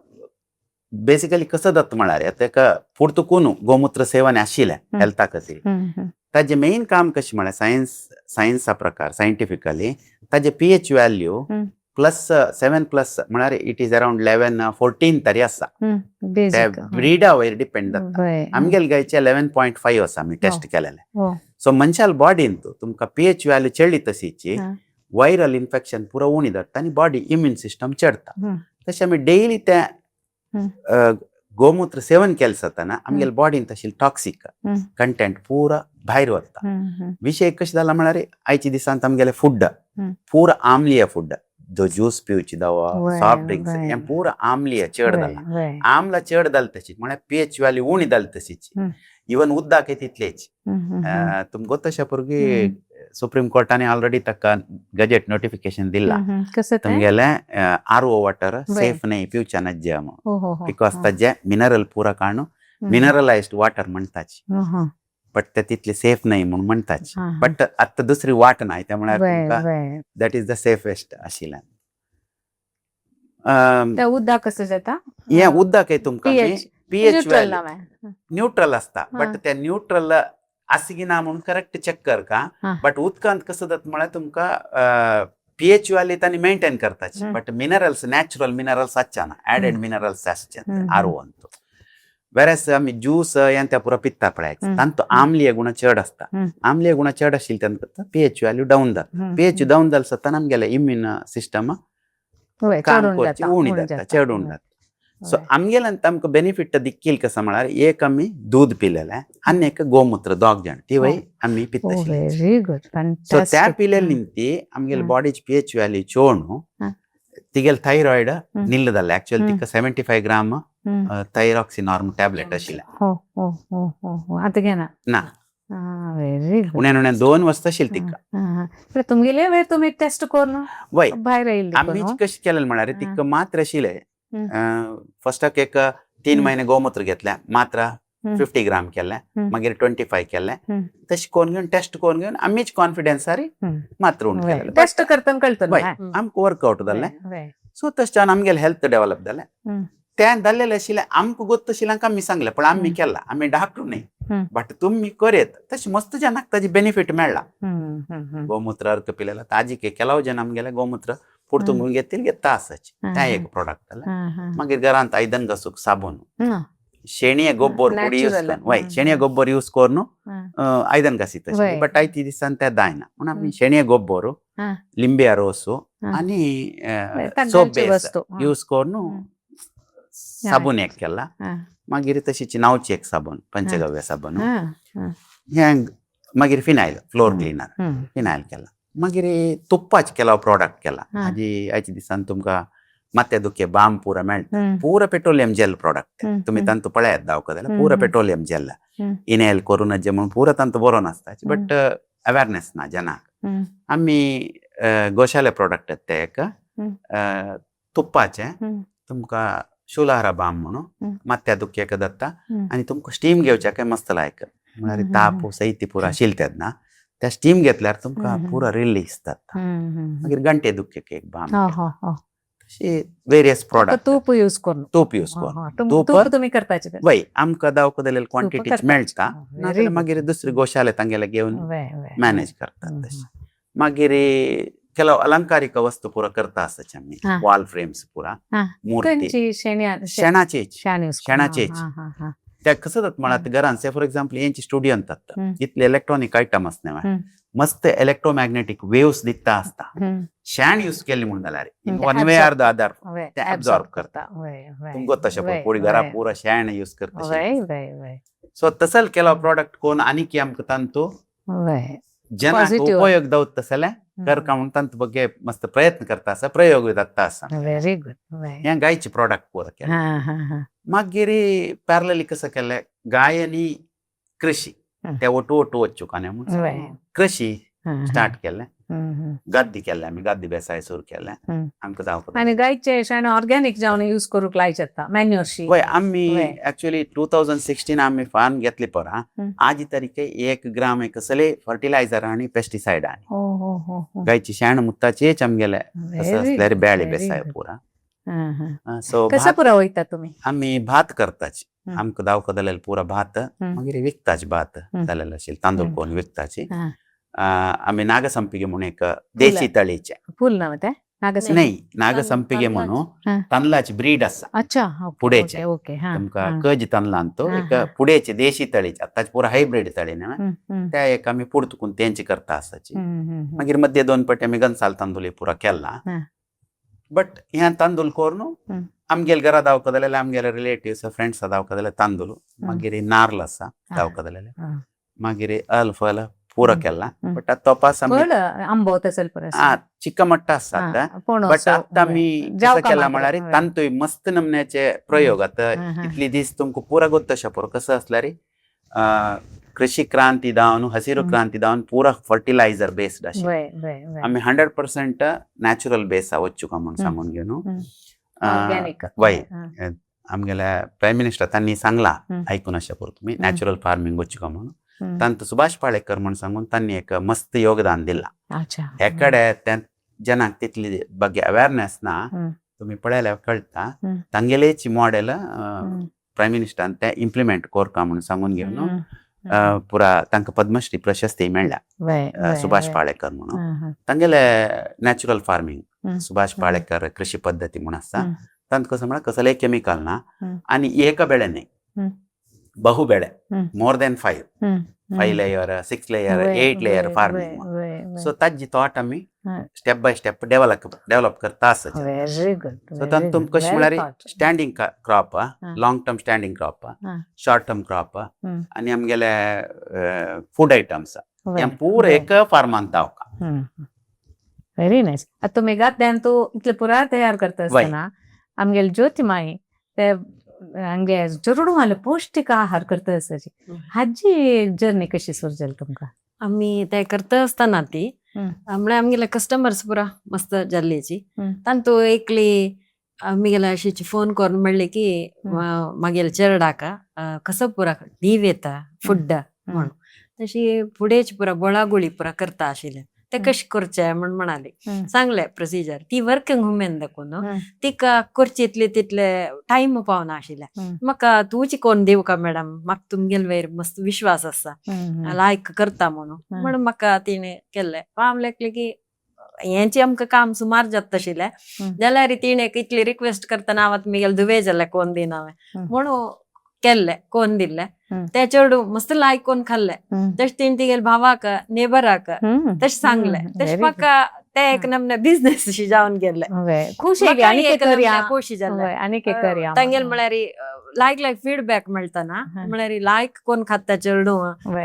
[SPEAKER 2] बेसिकली कसो जाता म्हळ्यार ताका पुर्तुकून गोमुत्र सेवन आशिल्लें हेल्था खातीर. ताजें मेन काम कशें म्हळ्यार सायन्सा प्रकार सायंटिफिकली ताजे पीएच व्हॅल्यू प्लस 7+ म्हळ्यार it is around 11, 14 तरी आसा. ते
[SPEAKER 1] बेसिक.
[SPEAKER 2] ब्रिडा वयर डिपेंड जाता. आमगेले गायचे 11.5 आसा, आमी टेस्ट केलेले. सो मनशाल बॉडीन तुमकां पीएच व्हॅल्यू चडली तशीची व्हायरल इन्फेक्शन पुरो उणी जाता आनी बॉडी इम्यून सिस्टम चडता. तशें आमी डेली ते गोमूत्र सेवन केलें जाताना आमगेले बॉडीन तशी टॉक्सिक कंटेंट पुरा भायर वता. विशय कशें जाला म्हळ्यार आयच्या दिसांत आमगेले फूड पुरा आमलीय फूड, जो ज्यूस पिवची दवा, सॉफ्ट ड्रिंक्स, हें पुरा आमलीय चड जाला. आमला चड जालें तशीच म्हळ्यार पीएच व्हॅल्यू उणी जाली तशीच. इवन उदक तितलेच. तुमकां तशें पुरगी सुप्रीम कोर्टाने ऑलरेडी ताका गजेट नोटिफिकेशन दिला.
[SPEAKER 1] कसं ते?
[SPEAKER 2] तुमगेले आर ओ वॉटर सेफ न्ही पिवच्या नज्जे म्हणून,
[SPEAKER 1] हो हो हो
[SPEAKER 2] because ताजे मिनरल पुरा काडून मिनरलाइज्ड वॉटर म्हणताची, बट ते तितले सेफ न्ही म्हणून म्हणताची. बट आतां दुसरी वाट ना त्या, म्हळ्यार तुमकां that is the safest आशिल्ल्यान
[SPEAKER 1] त्या उदक कसं जाता?
[SPEAKER 2] हें उदक हे तुमकां
[SPEAKER 1] pH
[SPEAKER 2] pH
[SPEAKER 1] neutral ना.
[SPEAKER 2] न्यूट्रल असता, बट ते न्यूट्रल आसा की ना म्हणून करेक्ट चेक कर का. बट उदकांत कसं जाता म्हळ्यार तुमकां पीएच व्हॅल्यू तांणी मेंटेन करताची, बट मिनरल्स, नॅचरल मिनरल्स आसचे ना, ऍडेड मिनरल्स आसचे आर ओ. वेरेस आमी ज्यूस हें त्या पुरो पित्ता पळय, तांतू आम्लीय गुण चड आसता. आम्लीय गुण चड आशिल्ले तांकां पीएच व्हॅल्यू डावन जाता. पीएच डावन जालें जाता आमगेलें इम्यून सिस्टम काम
[SPEAKER 1] चडून
[SPEAKER 2] करची
[SPEAKER 1] जाता.
[SPEAKER 2] उणी जाता, चड उणी जाता. सो आमगेल्यान आमकां बेनिफीट दिक्कील कसं म्हळ्यार एक आमी दूद पिलेलें आनी एक गोमुत्र, दोग जाण तिवय आमी पिता.
[SPEAKER 1] Very good.
[SPEAKER 2] सो त्या पिलेले निमती आमगेले बॉडीची पीएच व्हॅल्यू चोडून तिगेले थायरॉयड निल्ल जालें. ऍक्च्युअली तिका 75 ग्राम थायरॉक्सिनॉर्म टॅबलेट आशिल्लें.
[SPEAKER 1] हो हो हो हो हो आता घे ना.
[SPEAKER 2] ना.
[SPEAKER 1] Very good.
[SPEAKER 2] उण्या उण्या 2 वर्स आशिल्लें तिका.
[SPEAKER 1] तुमगेले वेळ तुमी टेस्ट करून
[SPEAKER 2] वय.
[SPEAKER 1] भायर येयल्ली?
[SPEAKER 2] आमी कशें केलें म्हळ्यार तिका मात्र आशिल्लें, फर्स्टाक एक 3 महिने गोमूत्र घेतलें, मात्रा 50 ग्राम केलें, मागीर 25 केलें, तशें करून घेवन टेस्ट करून घेवन आमीच कॉन्फिडन्सार मात्र उणें केलें.
[SPEAKER 1] टेस्ट करतना कळटलें.
[SPEAKER 2] वय, आमकां वर्कआउट जालें. सो तशें जावन आमगेलें हेल्थ डेव्हलप जालें. तें जाल्लेलें आशिल्लें आमकां गोत्त आशिल्लें, आमी सांगलें, पण आमी केलां, आमी डॉक्टर न्ही, बट तुमी करयत तशें मस्त जनाक ताजी बेनिफीट मेळ्ळा. गोमुत्र अर्क पिलेला ताजी केलाव जण आमगेले गोमुत्र पुरतून घेतील घेता आसाची तें एक प्रोडक्ट जालें. मागीर घरांत आयदन घासूक साबून, शेणये गोबर पुडी यूज करून, वय, शेणये गोबर यूज करून आयदन घासीत, बट आयती दिसान तें जायना म्हणून आमी शेणये गोबर, लिंब्या रोस आनी सोप बेस यूज करून साबून एक केला. मागीर तशीच नावची एक साबून, पंचगव्य साबून हें. मागीर फिनायल, फ्लोर क्लिनर, फिनायल केला. मागीर तुप्पाच केला, प्रोडक्ट केला. हाजी आयच्या दिसान तुमकां माथ्या दुखे बाम पुरा मेळटा, पुरा पेट्रोलियम जेल प्रोडक्ट. तुमी तांतू पळयात दावका जाल्यार पुरा पेट्रोलियम जेल इनहेल करून जे म्हणून पुरा तांतू बरो नासता, बट अवेरनेस ना जनाक. आमी गोशाले प्रोडक्ट ते एक तुप्पाचे, तुमकां शुलाहारा बाम म्हणून माथ्या दुख्याक जाता आनी तुमकां स्टीम घेवच्याक मस्त लायक, म्हळ्यार ताप सैती पुरा आशिल्ले तेन्ना त्या स्टीम घेतल्यार तुमकां पुरा रिलीज जाता. मागीर गंटे दुख्याक एक बाम. तशी वेरियस प्रोडक्ट.
[SPEAKER 1] तूप यूज करून?
[SPEAKER 2] तूप यूज करून.
[SPEAKER 1] तूप तुमी करताचे?
[SPEAKER 2] वय, आमकां दावका जाल्यार क्वांटिटी मेळटा, नाजाल्यार मागीर दुसरी गोशाले तांगेले घेवन मॅनेज करतात तशें. मागीर ಕೆಲವು ಅಲಂಕಾರಿಕ वस्तू पुरा करता आसाचे आमी, वॉल फ्रेम्स पुरा, मूर्ती. शेणाचेच. शेणाचेच. त्या कसं जाता म्हळ्यार घरान से फॉर एक्झाम्पल हेंची स्टुडियोन जाता इतले इलेक्ट्रॉनिक आयटम आसना, मस्त इलेक्ट्रोमॅग्नेटीक वेव्स दिता आसता. शेण यूज केली म्हणून जाल्यार one way or the other ते ऍब्झॉर्ब करता. तुमकां तशें कोणी घरा पुरा शेण यूज करता, सो तसल केला प्रोडक्ट कोण आनी आमकां तांतू जनाक उपयोग दावत तसले करका म्हणून तांतू बगे मस्त प्रयत्न करता आसा, प्रयोग जाता आसा.
[SPEAKER 1] Very good.
[SPEAKER 2] हें गायचे प्रोडक्ट पुरा केलें. मागीर पॅरलली कसं केलें, गाय आनी कृषी ते ओटू ओटू वच्चू म्हणून कृषी स्टार्ट केलें. गद्दी केल्लें आमी, गद्दी बेसाय सुरू केलें आमकां जावपाक.
[SPEAKER 1] आनी गायचे शेण ऑर्गॅनिक जावन यूज करूंक लायचे आता मॅन्युअरशी?
[SPEAKER 2] वय, आमी एक्चुअली 2016 आमी फार्म घेतली परा, आजी तारीखे 1 ग्राम कसले फर्टिलायझर आणि पेस्टिसायड आणि गायची शेण मुत्ताचेच आमगेले तसं असल्यार बेळे बेसाय पुरा.
[SPEAKER 1] सो कसं पुरा वयता तुम्ही?
[SPEAKER 2] आमी भात करताची, आमकां दावका जाल्यार पुरा भात मागीर विकताची, भात जालेलो आशिल्लें तांदूळ कोण विकताची. आमी नागसंपिगे म्हणून एक देशी तळीचे
[SPEAKER 1] फुल ना ते? नागसंपिगे.
[SPEAKER 2] नाही, नागसंपिगे म्हणून तांदळाची ब्रीड आसा.
[SPEAKER 1] अच्छा,
[SPEAKER 2] पुडेचे.
[SPEAKER 1] ओके, हा.
[SPEAKER 2] तुमकां कज तांदळान तो एक पुडेचे देशी तळीचे, आतांचे पुरा हायब्रीड तळी न्हय, त्या एक आमी पुड तुकून तेंची करता आसाची. मागीर मध्य दोन पटी आमी गंसाल तांदूळ पुरा केला. बट ह्या तांदूळ करून आमगेले घरा धांवका जाल्यार आमगेले रिलेटिव्स फ्रेंड्स धांवका जाल्यार तांदूळ, मागीर नार्ल आसा धांवका जाल्यार, मागीर अल फल पुरो केला. बट आतां तपास आमी
[SPEAKER 1] फळ आंबो तसल परस
[SPEAKER 2] हा, चिकमट्टा आसा आतां. बट आतां आमी कसं केला म्हळ्यार तांतूय मस्त नमन्याचे प्रयोग. आतां इतली दीस तुमकां पुरा गोत्त पुरो कसं असल्यार कृषी क्रांती दावन हसिरू क्रांती दावन पुरा फर्टिलायझर बेस्ड अशें. आमी 100% नॅचरल बेस वच्चुका म्हणून सांगून घेवन वय आमगेल्या प्रायम मिनिस्टर तांणी सांगला आयकून अशें पुरो तुमी नॅचरल फार्मींग वच्चुका म्हणून. तांत सुभाष पाळेकर म्हणून सांगून तांणी एक मस्त योगदान दिलां. हे कडे त्या जनाक तितली ಬಗ್ಗೆ अवेअरनेस ना, तुमी पळयल्यार कळटा. तांगेलेच मॉडेल प्रायम मिनिस्टरान ते इम्प्लिमेंट करका म्हणून सांगून घेवन पुरा तांकां पद्मश्री प्रशस्ती मेळ्ळ्या सुभाष पाळेकर म्हणून. तांगेले नॅचरल फार्मींग सुभाष पाळेकर कृषी पद्दती म्हणून आसा. तांत कसं म्हळ्यार कसलेय केमिकल ना आनी एका बेळे न्ही, बहु Bele, more than 5, 5 layer, 6 layer, 8 layer farming. So ताजी थॉट आमी स्टेप बाय स्टेप डेव्हलप करता आसा.
[SPEAKER 1] Very good.
[SPEAKER 2] सो तातूंत कशें म्हळ्यार standing crop, long term standing crop, short term crop आनी आमगेले फूड आयटम्स हें पुरा एक फार्मान धांवका.
[SPEAKER 1] Very nice. आतां तुमी गाद्यान तूं इतले पुरा तयार करता आसतना आमगेले ज्योती माई ते हांगे चेडवाले पौश्टीक आहार करता आसची, हाजी जर्नी कशी सुरू जाली तुमकां?
[SPEAKER 3] आमी ते करता आसतना ती म्हळ्यार आमगेले कस्टमर्स पुरा मस्त जाल्लेची. तांतू एकली आमगेले अशीची फोन करून म्हणले की मागेले चेरडाक कसो पुरा दीव येता फुड्डा म्हणून, तशी फुडेच पुरा बोळागोळी पुरा करता आशिल्ले, ते कशें करचे म्हण म्हणाले. सांगले प्रोसिजर. ती वर्किंग वुमेन दाखोवन तिका करचे इतले तितले टायम पावना आशिल्ले. म्हाका तूंच कोण दिवका का मॅडम, म्हाका तुमगेले वयर मस्त विश्वास आसा, लायक करता म्हणून, म्हणून म्हाका तिणें केल्लें. हांव लेखलें की हेंचे आमकां काम सुमार जाता आशिल्लें जाल्यार तिणें इतली रिक्वेस्ट करतना हांव आतां म्हगेले दुवे जाल्यार कोण दिना हांवें म्हणून केल्लें, कोण दिल्लें. ते चेडूं मस्त लायक कोण खाल्लें. तशें तिणें तिगेले भावाक नेबराक तशें सांगलें. तशें म्हाका ते एक नमने बिझनेस अशी जावन गेल्ले.
[SPEAKER 1] खुशी
[SPEAKER 3] खोशी जाल्लें.
[SPEAKER 1] आनी करया
[SPEAKER 3] तांगेले म्हळ्यार लायक लायक फीडबॅक मेळटना, म्हळ्यार लायक कोण खाता चेडूं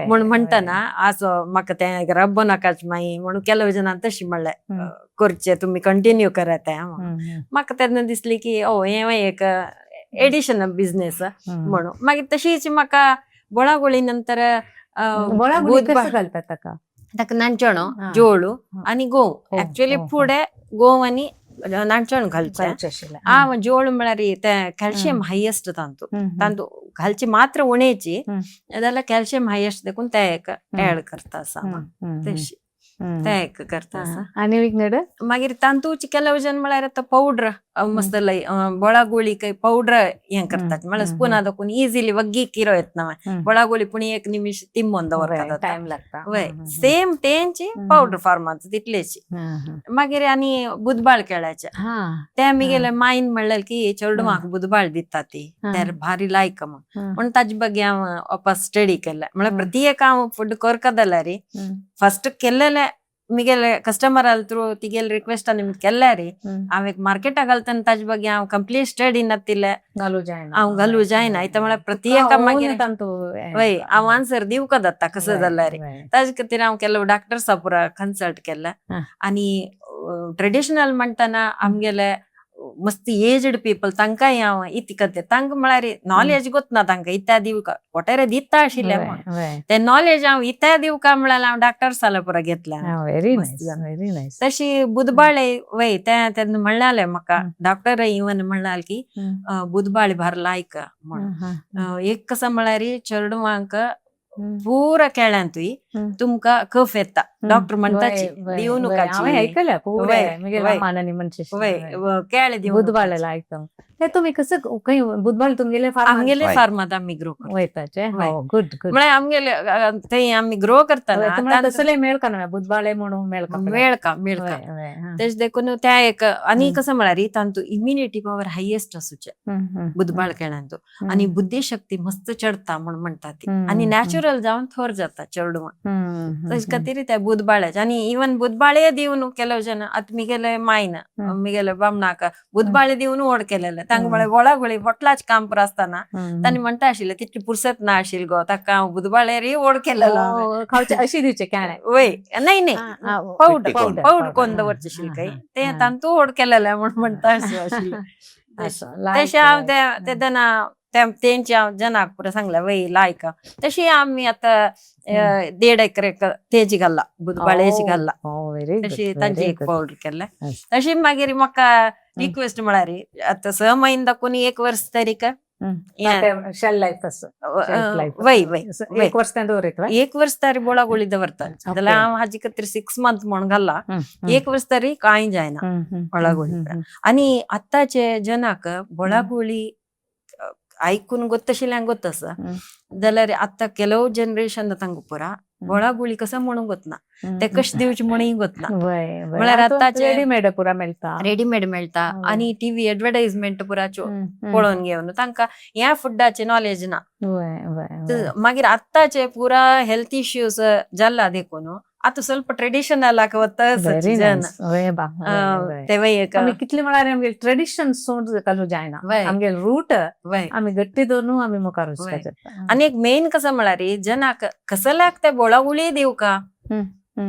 [SPEAKER 3] म्हण म्हणटना असो म्हाका तें रब्ब नाकाच मागीर म्हणून ಕೆಲವು जणां तशें म्हणलें करचें तुमी कंटिन्यू करात तें. म्हाका तेन्ना दिसलें की ओ हें एक एडिशनल बिझनेस म्हणून. मागीर तशीच म्हाका बोळागोळी नंतर
[SPEAKER 1] घालतात ताका
[SPEAKER 3] ताका नाणचणो जोळू आनी गोव. एक्चुअली फुडें गोव आनी नाणचण घालचें. आ जोळ म्हळ्यार ते कॅल्शियम हायेस्ट तांतू, तांतू घालची मात्र उणेची जाल्यार कॅल्शियम हायेस्ट देखून ते एक ऍड करता आसा तशी ते एक करता आसा.
[SPEAKER 1] आनी विंगड
[SPEAKER 3] मागीर तांतूच ಕೆಲವು जन म्हळ्यार आतां पावडर मस्त लय बोळागोळी काही पावडर हें करतात, म्हळ्यार स्पुना दाखोवन इझिली वग्गी किरो येतना बोळागोळी पूण एक निमिश तिंबोन दवरतात,
[SPEAKER 1] टायम लागता.
[SPEAKER 3] वय सेम तेंची पावडर फार्मांत तितलेची. मागीर आनी बुदबाळ केळ्याचे ते आमगेले मायन म्हणलें की चेडवांक बुदबाळ दिता ती ते भारी लायक म्हण, ताजे ಬಗ್ಗೆ हांव वापस स्टडी केलें. म्हळ्यार प्रति एक हांव फूड करता जाल्यार फस्ट केल्लेले मिगेले कस्टमर थ्रू तिगेले रिक्वेस्ट निमित्त केल्यारी हांव एक मार्केटाक घालतना ताजे ಬಗ್ಗೆ हांव कंप्लीट स्टडी नातिल्ले हांव घालू जायना. इतना म्हळ्यार प्रति एका मागीर वय हांव आन्सर दिवका जाता कसं जाल्यार. ताजे खातीर हांव ಕೆಲವು डॉक्टर्सा पुरा कन्सल्ट केले. आनी ट्रेडिशनल म्हणटना आमगेले मस्त एजड पीपल तांकांय हांव इतकें करता, तांकां म्हळ्यार नॉलेज गोतना तांकां इत्या दिवका वटेरे दिता आशिल्लें म्हण ते नॉलेज हांव इत्या दिवका म्हळ्यार हांव डॉक्टर्साले पुरा घेतलें.
[SPEAKER 1] Very nice, very nice.
[SPEAKER 3] तशी बुदबाळे वय ते तेन्ना म्हणलें म्हाका डॉक्टर इवन म्हणलाल की बुदबाळे भार लायक म्हण. एक कसं म्हळ्यार चेडवांक पुरा केळ्यांतूय तुमकां कफ येता डॉक्टर म्हणटाची दिवं
[SPEAKER 1] हांवें
[SPEAKER 3] नकाची
[SPEAKER 1] आयकल्या खूब
[SPEAKER 3] वय,
[SPEAKER 1] म्हगे
[SPEAKER 3] वय.
[SPEAKER 1] मानानी म्हणचे
[SPEAKER 3] वय केळे दिवं
[SPEAKER 1] बुधबाळेला आयकम ते तुमी कसं खंय बुधबाळ तुमगेले फार्म
[SPEAKER 3] आमगेले
[SPEAKER 2] वय.
[SPEAKER 3] फार्मात आमी ग्रो करता
[SPEAKER 1] वयताचे
[SPEAKER 3] वय.
[SPEAKER 1] हो गुड गुड
[SPEAKER 3] म्हळ्यार आमगेले थंय आमी ग्रो करतना
[SPEAKER 1] तुम्हाला तसले मेळका ना बुधबाळे म्हणून मेळका
[SPEAKER 3] मेळका मेळका तेच देखून त्या एक आनी कसं म्हळ्यार तांतू इम्युनिटी पॉवर हायेस्ट आसूचे बुधबाळ केळ्यांतू आनी बुद्धिशक्ती मस्त चडता म्हण म्हणटा ती आनी नॅचरल जावन थोर जाता चेडवां तशें खातीर त्या बुधबाळ्याचे आनी इवन बुधबाळे दिवन केलो जन आतां मिगेले मायन मिगेले बामणाक बुधबाळे दिवन व्हड केलेले तांकां म्हळ्यार गोळागोळी होटलाच काम पुरो आसतना तांणी म्हणटा आशिल्लें तितली पुरसत ना आशिल्ली गो ताका हांव बुधबाळेरय व्हड केलेलो हांवें.
[SPEAKER 1] खावचे अशी दिवचे केळे
[SPEAKER 3] वय नाही नाही पावडर
[SPEAKER 2] पिट्टी कोन्न.
[SPEAKER 3] पावडर कोन्न दवरचे आशिल्ले काय ते तांतू व्हड केलेले म्हण म्हणटा आशिल्लें तशें हांव ते तेन्ना तेंचे हांव जनाक पुरो सांगलें वय लायक तशी आमी आतां 1.5 एकर तेजी घाल्ला बुधबाळेची घाल्ला
[SPEAKER 1] व्हेरी
[SPEAKER 3] तशी तांची एक पावडर केल्ले तशी मागीर म्हाका रिक्वेस्ट म्हळ्यार आतां 6 म्हयने दाखोवन 1 वर्स तरी
[SPEAKER 1] शेल लायफ असं शेल्फ लायफ
[SPEAKER 3] वय वय वय.
[SPEAKER 1] 1 वर्स तें दवरीत वय
[SPEAKER 3] 1 वर्स तरी बोळागोळी दवरता जाल्यार हांव हाजे खातीर 6 मंथ म्हण घाल्ला 1 वर्स तरी कांय जायना बोळागोळी आनी आतांचे जनाक बोळागोळी आयकून गोत्तशिल्ल्यांक गोत आसा जाल्यार आतां ಕೆಲವು जनरेशन तांकां पुरा बोळागोळी कसं म्हणूंक गोतना ते कशें दिवचे म्हणूय गोतना म्हळ्यार आतांचे
[SPEAKER 1] रेडीमेड पुरा मेळटा
[SPEAKER 3] रेडीमेड मेळटा आनी टीव्ही एडवर्टायजमेंट पुरा पळोवन घेवन तांकां ह्या फुडाचे नॉलेज ना. मागीर आतांचे पुरा हेल्थ इश्यूज जाला देखून आतां ಸ್ವಲ್ಪ ट्रेडिशनल वता
[SPEAKER 1] व्हेरी
[SPEAKER 3] जन
[SPEAKER 1] नायस वय बा
[SPEAKER 3] तेवय एक
[SPEAKER 1] आमी कितले म्हळ्यार आमगे ट्रेडिशन सोड घालूं जायना आमगे रूट आमी गट्टी धरून आमी मुखार वचपाक जाता.
[SPEAKER 3] आनी एक मेन कसं म्हळ्यार जनाक कसल्याक ते बोळागुळी दिवका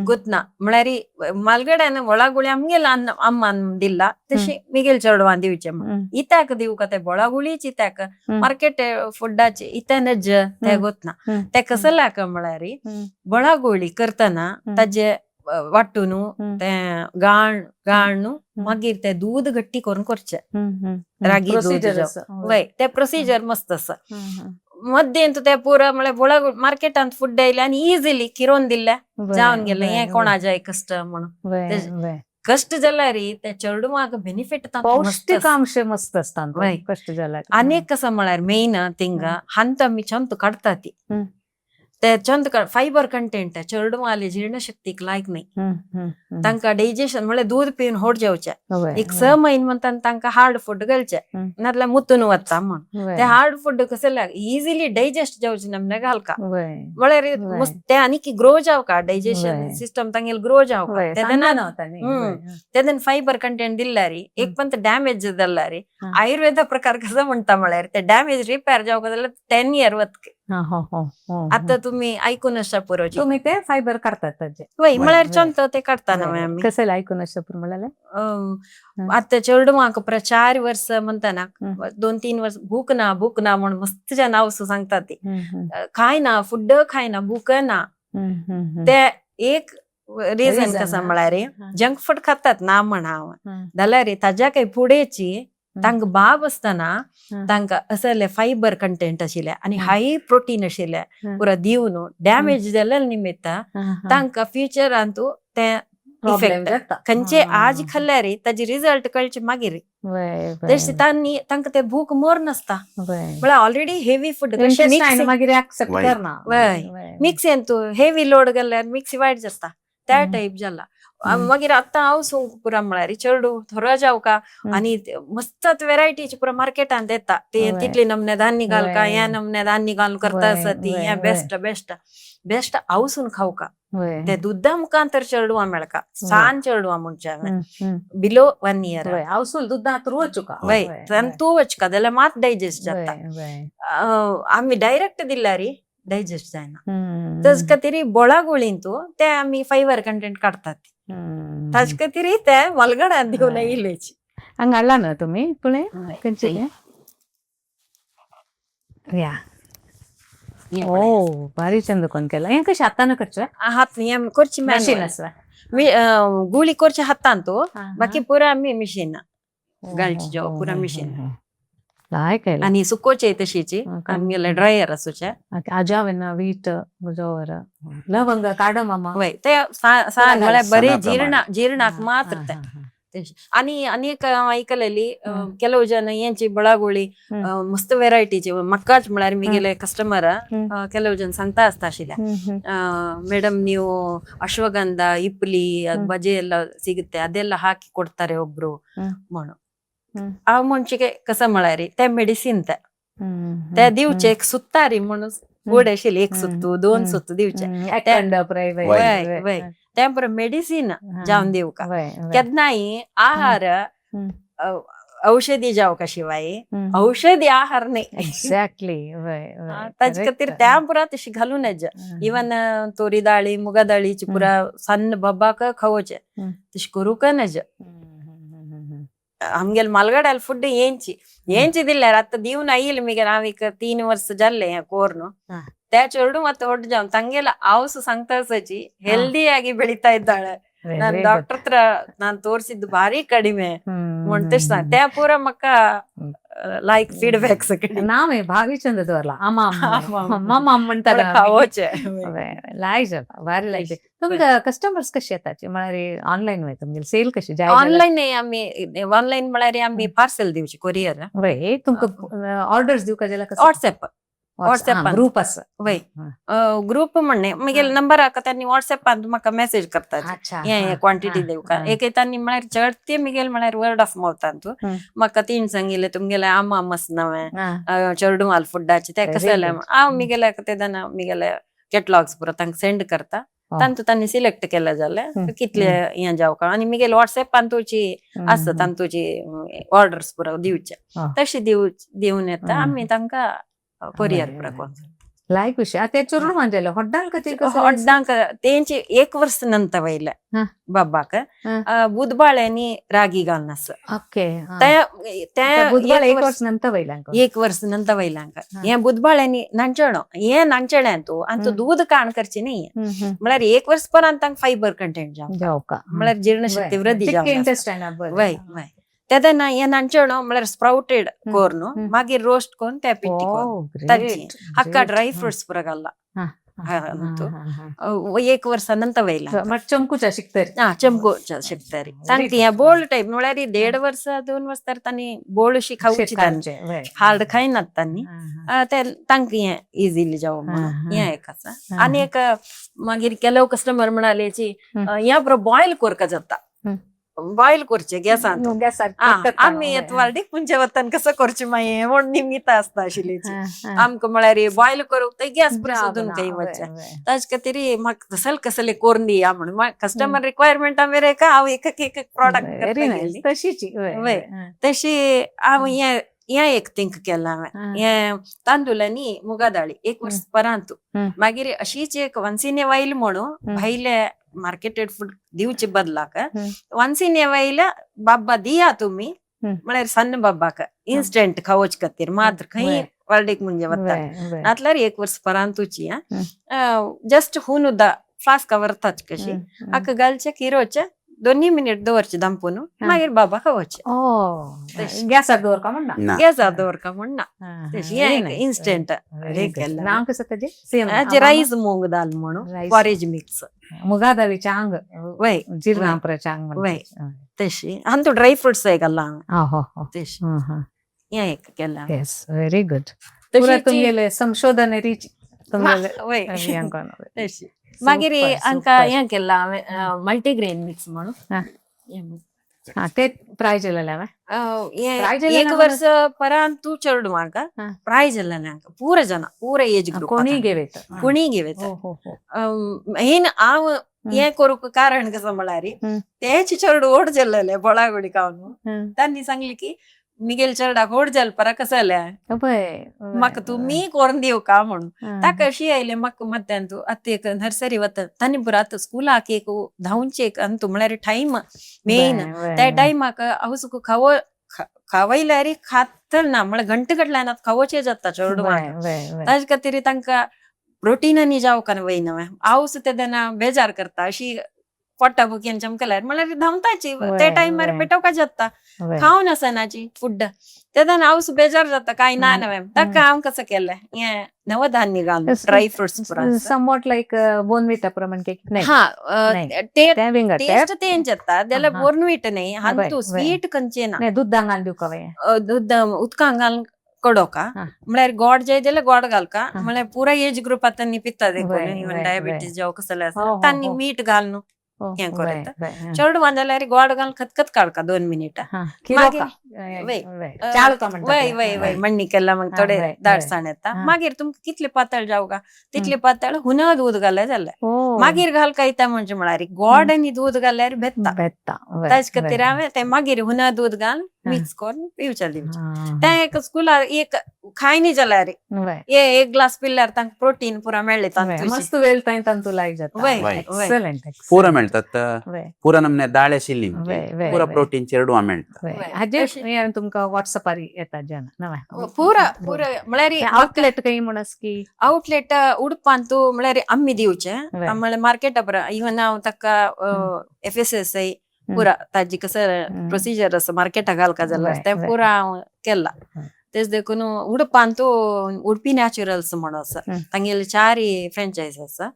[SPEAKER 3] गोतना म्हळ्यार मालगड्यान बोळागुळी आमगेल अम्मान दिल्ला तशी मिगेल चेडवान दिवचे म्हण इत्याक दिवका ते बोळागुळीच इत्याक मार्केट फुडाचे इत्या नज ते गोतना ते कसल्याक म्हळ्यार बोळागोळी करतना ताजे वाटून ते गाण गाण मागीर ते दूध गट्टी करून करचे रागी दूध वय ते प्रोसिजर मस्त आसा मद्येंत ते पुरा म्हळ्यार बोळा मार्केटांत फुड आयले आनी इजिली किरोवन दिल्ले जावन गेले हें कोणाचे कश्ट म्हणून कश्ट जाल्यार ते चेडवांक बेनिफीट
[SPEAKER 1] पौष्टिकांश मस्त आसता कश्ट जाल्यार.
[SPEAKER 3] आनी कसं म्हळ्यार मेन थिंग हांत आमी चंत काडटा ती ते चंद फायबर कंटेंट चेडवांले जीर्णशक्तीक लायक न्ही तांकां डायजेशन म्हळ्यार दूद पिवन होड जेवचे एक 6 म्हयने म्हणटा तांकां हार्ड फूड घालचे नाजाल्यार मुतून वता म्हण ते हार्ड फूड कसं इजिली डायजेस्ट जावचे नमने घालका म्हळ्यार ते आनी ग्रो जावका डायजेशन सिस्टम तांगेल ग्रो जावका तेन्ना फायबर कंटेंट दिल्यार एक पण डॅमेज जाल्यार आयुर्वेदा प्रकार कसं म्हणटा म्हळ्यार ते डॅमेज रिपेअर जावका जाल्यार 10 इयर वतके. आता तुम्ही ऐकून आसा पुरो
[SPEAKER 1] तुम्ही ते फायबर काडतात ताजे
[SPEAKER 3] वय म्हळ्यार चंत ते काडटा ना आमी
[SPEAKER 1] कसं ऐकून आसा पुरो म्हळ्यार
[SPEAKER 3] आता चेडवांक पुरा 4 वर्स म्हणटा 2-3 वर्स भूक ना भूक ना म्हण मस्त जन आवसू सांगता ती खाय ना फुड खाय ना भूक ना ते एक रिजन कसं म्हळ्यार जंक फूड खातात ना म्हण हांव जाल्यार ताज्या काही फुडेची तांकां बाब आसतना तांकां असले फायबर कंटेंट आशिल्ले आनी हाय प्रोटीन आशिल्ले पुरा दिवन डॅमेज जाल्ले निमित्त तांकां फ्युचरांत ते इफेक्ट खंयचे आज खाल्ल्यार ताजी रिजल्ट कळचे मागीर तशें तांणी तांकां ते भूक मोर नासता म्हळ्यार ऑलरेडी हेवी फूड मिक्स तूं हेवी लोड घाल्यार मिक्सी वायट जाता त्या टायप जाला. मागीर आतां हांव सूंक पुरा म्हळ्यार चेडू थोरो जावका आनी मस्त वेरायटीची पुरा मार्केटांत येता ते तितली नमने धान्य घालका ह्या नमने धान्य घालून करता आसा ती हें बेस्ट बेस्ट बेस्ट हांवसून खावका ते दुद्दा मुखांतर चेडवां मेळका सान चेडवां म्हणचे हांवें बिलो 1 इयर
[SPEAKER 1] हांवसून दुद्दांत वचुका
[SPEAKER 3] वय तूं वचका जाल्यार मात डायजेस्ट जाता. आमी डायरेक्ट दिल्यार डायजेस्ट जायना तशें खातीर बोळागोळींत ते आमी फायबर कंटेंट काडटात ताजे खातीर ते मालगडान दिवन इलेची
[SPEAKER 1] हांगा हाडला न्हू तुमी पळय खंयचे या ओ भारी चंद कोण केला हें कशें हातान करचें
[SPEAKER 3] हात हें करची
[SPEAKER 1] मशीन आसा
[SPEAKER 3] गुळी करचे हातान तो बाकी पुरा आमी मशीन घालची जेव पुरा मशीन.
[SPEAKER 1] लायक आयला.
[SPEAKER 3] आणि सुकोचे तशीची आमगेले ड्रायर आसूचे.
[SPEAKER 1] आजावेना वीट मुजोवर लवंग काडमामा.
[SPEAKER 3] वय ते सान म्हळ्यार बरे
[SPEAKER 2] सणा
[SPEAKER 3] जीर्ण जीर्णाक मात्र ते. आणि अनेक ऐकलेली ಕೆಲವು ಜನ ఏంచి ಬಳಗುಳಿ ಮಸ್ತ್ ವೆರೈಟಿचे ಮಕ್ಕಾಚ್ म्हळ्यार मिगेले कस्टमर ಕೆಲವು ಜನ सांगता आसता आशिल्ले, ಮೇಡಮ್ ನೀವು ಅಶ್ವಗಂಧ ಇಪ್ಲಿ ಅದ್ ಬಜೆ ಎಲ್ಲ ಸಿಗುತ್ತೆ ಅದೆಲ್ಲ ಹಾಕಿ ಕೊಡ್ತಾರೆ ಒಬ್ರು म्हणून. ಆ ಮುಂಚಿಗೆ कस म्हळ्यार ते मेडिसिन ते ते दिवचे एक सुत्तारी म्हणून गोड आशिल्ली एक सुत्तू दोन सुत्तू दिवचे वय वय ते बरं मेडिसिन जावन दिवका केन्नाय आहार औषधी जावका शिवाय औषधी आहार नाही.
[SPEAKER 1] एक्झॅक्टली.
[SPEAKER 3] ताजे खातीर त्या पुरा तशी घालून नज. इवन तोरी दाळी मुगा दाळीची पुरा सन्न बब्बाक खावचे तशी करूक नज. आमगेले मालगाड्याल फुड ఏంచి ఏంచి दिल्यार आतां दिवन आयिल्ले मिगेले हांव एक 3 वर्स जाल्ले हें कोर्न त्या चेडू मात व्हड जावन ತಂಗೆಲ್ಲ हांव सांगता सची ಹೆಲ್ದಿ ಆಗಿ ಬೆಳಿತಾ ಇದ್ದಾಳೆ. ನಾನ್ ಡಾಕ್ಟರ್ ಹತ್ರ ನಾನ್ ತೋರ್ಸಿದ್ದು ಭಾರಿ ಕಡಿಮೆ म्हणतेच सांग त्या पुरा म्हाका लायक फीडबॅक सगळे.
[SPEAKER 1] नामे भारी चंद दवरला आमा मामा म्हणतात.
[SPEAKER 3] खावोचे.
[SPEAKER 1] लायक जाला भारी लायक. तुमकां कस्टमर्स कशे येतात म्हळ्यार ऑनलायन वयता तुमगेली सेल कशी जाय?
[SPEAKER 3] ऑनलायन आमी ऑनलायन म्हळ्यार आमी पार्सल दिवची कोरियर.
[SPEAKER 1] वय तुमकां ऑर्डर्स दिवका जाल्यार कसो?
[SPEAKER 3] व्हॉट्सएप व्हॉट्सएप
[SPEAKER 1] ग्रुप आसा.
[SPEAKER 3] वय ग्रुप म्हणणे मागीर नंबर हाका त्यांनी व्हॉट्सएपान म्हाका मेसेज करतात हे क्वांटिटी दिवका एक तांणी म्हळ्यार चड ते मिगेल म्हळ्यार वर्ड ऑफ माउथ अंतू म्हाका तीन सांगिल्ले तुमगेले आमा मस्त नवें चेडूं आल फुड्डाचे ते कशें जालें हांव मिगेले तेदना मिगेले कॅटलॉग्स पुरो तांकां सेंड करता तांतू तांणी सिलेक्ट केले जाल्यार कितले हें जावका आनी मिगेले व्हॉट्सएपान तुची आसता तांतूची ऑर्डर्स पुरो दिवचे तशें दिवन येता आमी तांकां कोरियर पुरो.
[SPEAKER 1] लायक विषय ते चुरून म्हणजे हॉड्डांक
[SPEAKER 3] हॉड्डांक तेंची एक वर्स नंतर वयले बाबाक बुधबाळ्यांनी रागी घालून आसा.
[SPEAKER 1] ओके.
[SPEAKER 3] ते
[SPEAKER 1] एक वर्स नंतर वयल्यांक
[SPEAKER 3] एक वर्स नंतर वयल्यांक हे बुधबाळ्यांनी नांचणो हे नांचणे तूं आनी तूं दूद काण करची न्ही म्हळ्यार एक वर्स पर्यंत तांकां फायबर कंटेंट
[SPEAKER 1] जावका
[SPEAKER 3] म्हळ्यार जीर्णशक्ती वृद्धी
[SPEAKER 1] जावका.
[SPEAKER 3] वय वय तेन्ना हे नांचणो म्हळ्यार स्प्राउटेड कोर्न मागीर रोस्ट करून त्या पिट्टी करून तांची हाका ड्राय फ्रुट्स पुरो घालला एक वर्स नंतर वयला
[SPEAKER 1] चमकूचा शिकतरी.
[SPEAKER 3] हा चमकूचा शिकतरी तांकां हे बोल्ड टायप म्हळ्यार 1.5 वर्स 2 वर्स तर तांणी बोल्ड अशी खावची तांचे हार्ड खायनात तांणी ते तांकां हें इजिली जावं म्हणून हें एक आसा. आनी एक मागीर ಕೆಲವು कस्टमर म्हणाले की ह्या बरो बॉयल कोरका जाता बॉयल करचे गॅसान आमी येत वार्डीक पुंचे वतान कसो करचे मागीर म्हण निमित्त आसता आशिल्ली आमकां म्हळ्यार बॉयल करूंक ते गॅस सोदून काही वचचे ताजे खातीर म्हाका तसल कसले करून दिया म्हणून कस्टमर रिक्वायरमेंट आमी हांव एक एक प्रॉडक्ट
[SPEAKER 1] तशीच
[SPEAKER 3] वय तशी हांव हें हें एक थिंक केलां हांवें हें तांदूळ आनी मुगा दाळी एक वर्स परांतू मागीर अशीच एक वन्स इन ए वैल म्हणून भायले मार्केटेड फूड दिवचे बदलाक वन्स इन ए वैल बाब्बा दिया तुम्ही म्हळ्यार सन्न बाब्बाक इन्स्टंट खावोच खातीर मात्र खंय वर्डीक म्हणजे वता नातल्यार एक वर्स परांतूची जस्ट हुनुदा फ्लास्का व्हरतात कशी हाका घालचे किरोचे 2 मिनिट दवरचे दामपून मागीर बाबा खावचे.
[SPEAKER 1] गॅसार दवरका म्हणना
[SPEAKER 3] गॅसार दवरका म्हणना इन्स्टंट.
[SPEAKER 1] नाव कसं ताजें?
[SPEAKER 3] राईस मूंग दाल म्हणून पॉरेज मिक्स
[SPEAKER 1] मुगा दाळी चांग
[SPEAKER 3] वय
[SPEAKER 1] जीर्ण चांग
[SPEAKER 3] वय तशी आनी तो ड्राय फ्रुट्स घालला तशी हें एक केलां.
[SPEAKER 1] येस व्हेरी गुड. पुरा तुमगेले संशोधन रीच तुमगेले
[SPEAKER 3] वय तशी मागीर हांकां हें केलां हांवें मल्टीग्रेन मिक्स म्हणून
[SPEAKER 1] ते प्राय केलेलें हांवें
[SPEAKER 3] एक वर्स परांतू चेडवांक प्राय जाल्लें हांकां पूरा जन पूरा एज ग्रुप
[SPEAKER 1] कोणीय घेवयता
[SPEAKER 3] कोणीय घेवयता. मेन हांव हें करूंक कारण कसो म्हळ्यार तेच चेडूं व्हड जाल्लेलें बोळागुडी खावन तांणी सांगलें की मिगेल चेरडाक व्हड जालें परा कसो जालें म्हाका तुमी करून दिवका म्हणून ताका अशी आयलें म्हाका मत्यान तूं आतां एक नर्सरी वता तांणी पुरो आतां स्कुलाक एक धांवचे एक अंतू म्हळ्यार टायम मेन त्या टायमाक हांव तुका खावो खावयल्यार खातल ना म्हळ्यार घंटे घडल्यान खावोचे जाता चेडवांक ताजे खातीर तांकां प्रोटीनांनी जावका वयना हांव सुद्दां तेन्ना बेजार करता अशी पोटा भुकेन चमकल्यार म्हळ्यार धांवताची ते टायमार पेटोवका जाता खावन आसनाची फुड तेन्ना हांव बेजार जाता काय ना नवें ताका हांव कसं केलें हें नवधान्य घालून ड्राय फ्रुट्स पुरा
[SPEAKER 1] समवॉट लायक बोर्नविटा प्रमाण नाही.
[SPEAKER 3] हा,
[SPEAKER 1] ते
[SPEAKER 3] टेस्ट तेंच येता जाल्यार बोर्नविटा न्ही, हांतू स्वीट खंयचें ना.
[SPEAKER 1] दूध घालून दिवका बाये,
[SPEAKER 3] दूध उदकां घालून कडोका म्हळ्यार गोड जाय जाल्यार गोड घालका, म्हळ्यार पुरा एज ग्रुप आतां न्ही पिता देखून, इवन डायबिटीज जावं कसलें आसा तांणी मीठ घालून हें करता. चेडवां जाल्यार गोड घालून खतखत काडका 2 मिनटां, वय वय वय मण्णी केला मागीर थोडे दाटसाण येता. मागीर तुमकां कितले पातळ जावं का तितले पातळ हुना दूद घाल्यार जालें. मागीर घालका येता म्हणजे म्हळ्यार गोड आनी दूद घाल्यार बेत्ता, ताजे खातीर हांवें तें मागीर हुना दूद घालून मिक्स करून पिवचें दिवचें. तें एक स्कुलार एक खाय न्ही जाल्यार एक ग्लास पिल्यार तांकां प्रोटीन पुरा मेळ्ळें,
[SPEAKER 1] मस्त वेळ तांतू लायक जाता. एक्सलंट,
[SPEAKER 2] पुरा मेळटात, पुरा नमने दाळ आशिल्ली पुरा प्रोटीन चेडवां मेळटा.
[SPEAKER 1] हाजे तुमकां वॉट्सअपार येता जन
[SPEAKER 3] पुरा पुरा म्हळ्यार
[SPEAKER 1] आउटलेट खंय म्हणस की
[SPEAKER 3] आउटलेट उडपांतू म्हळ्यार आमी दिवचें, म्हळ्यार मार्केटा पुरा इवन हांव ताका FSSI पुरा ताजी कसं प्रोसिजर आसा मार्केटा घालका जाल्यार तें पुरा हांव केला. तेच देखून उडपांतू उडपी नॅचरल्स म्हणून आसा, तांगेले 4 फ्रेंचायज आसा,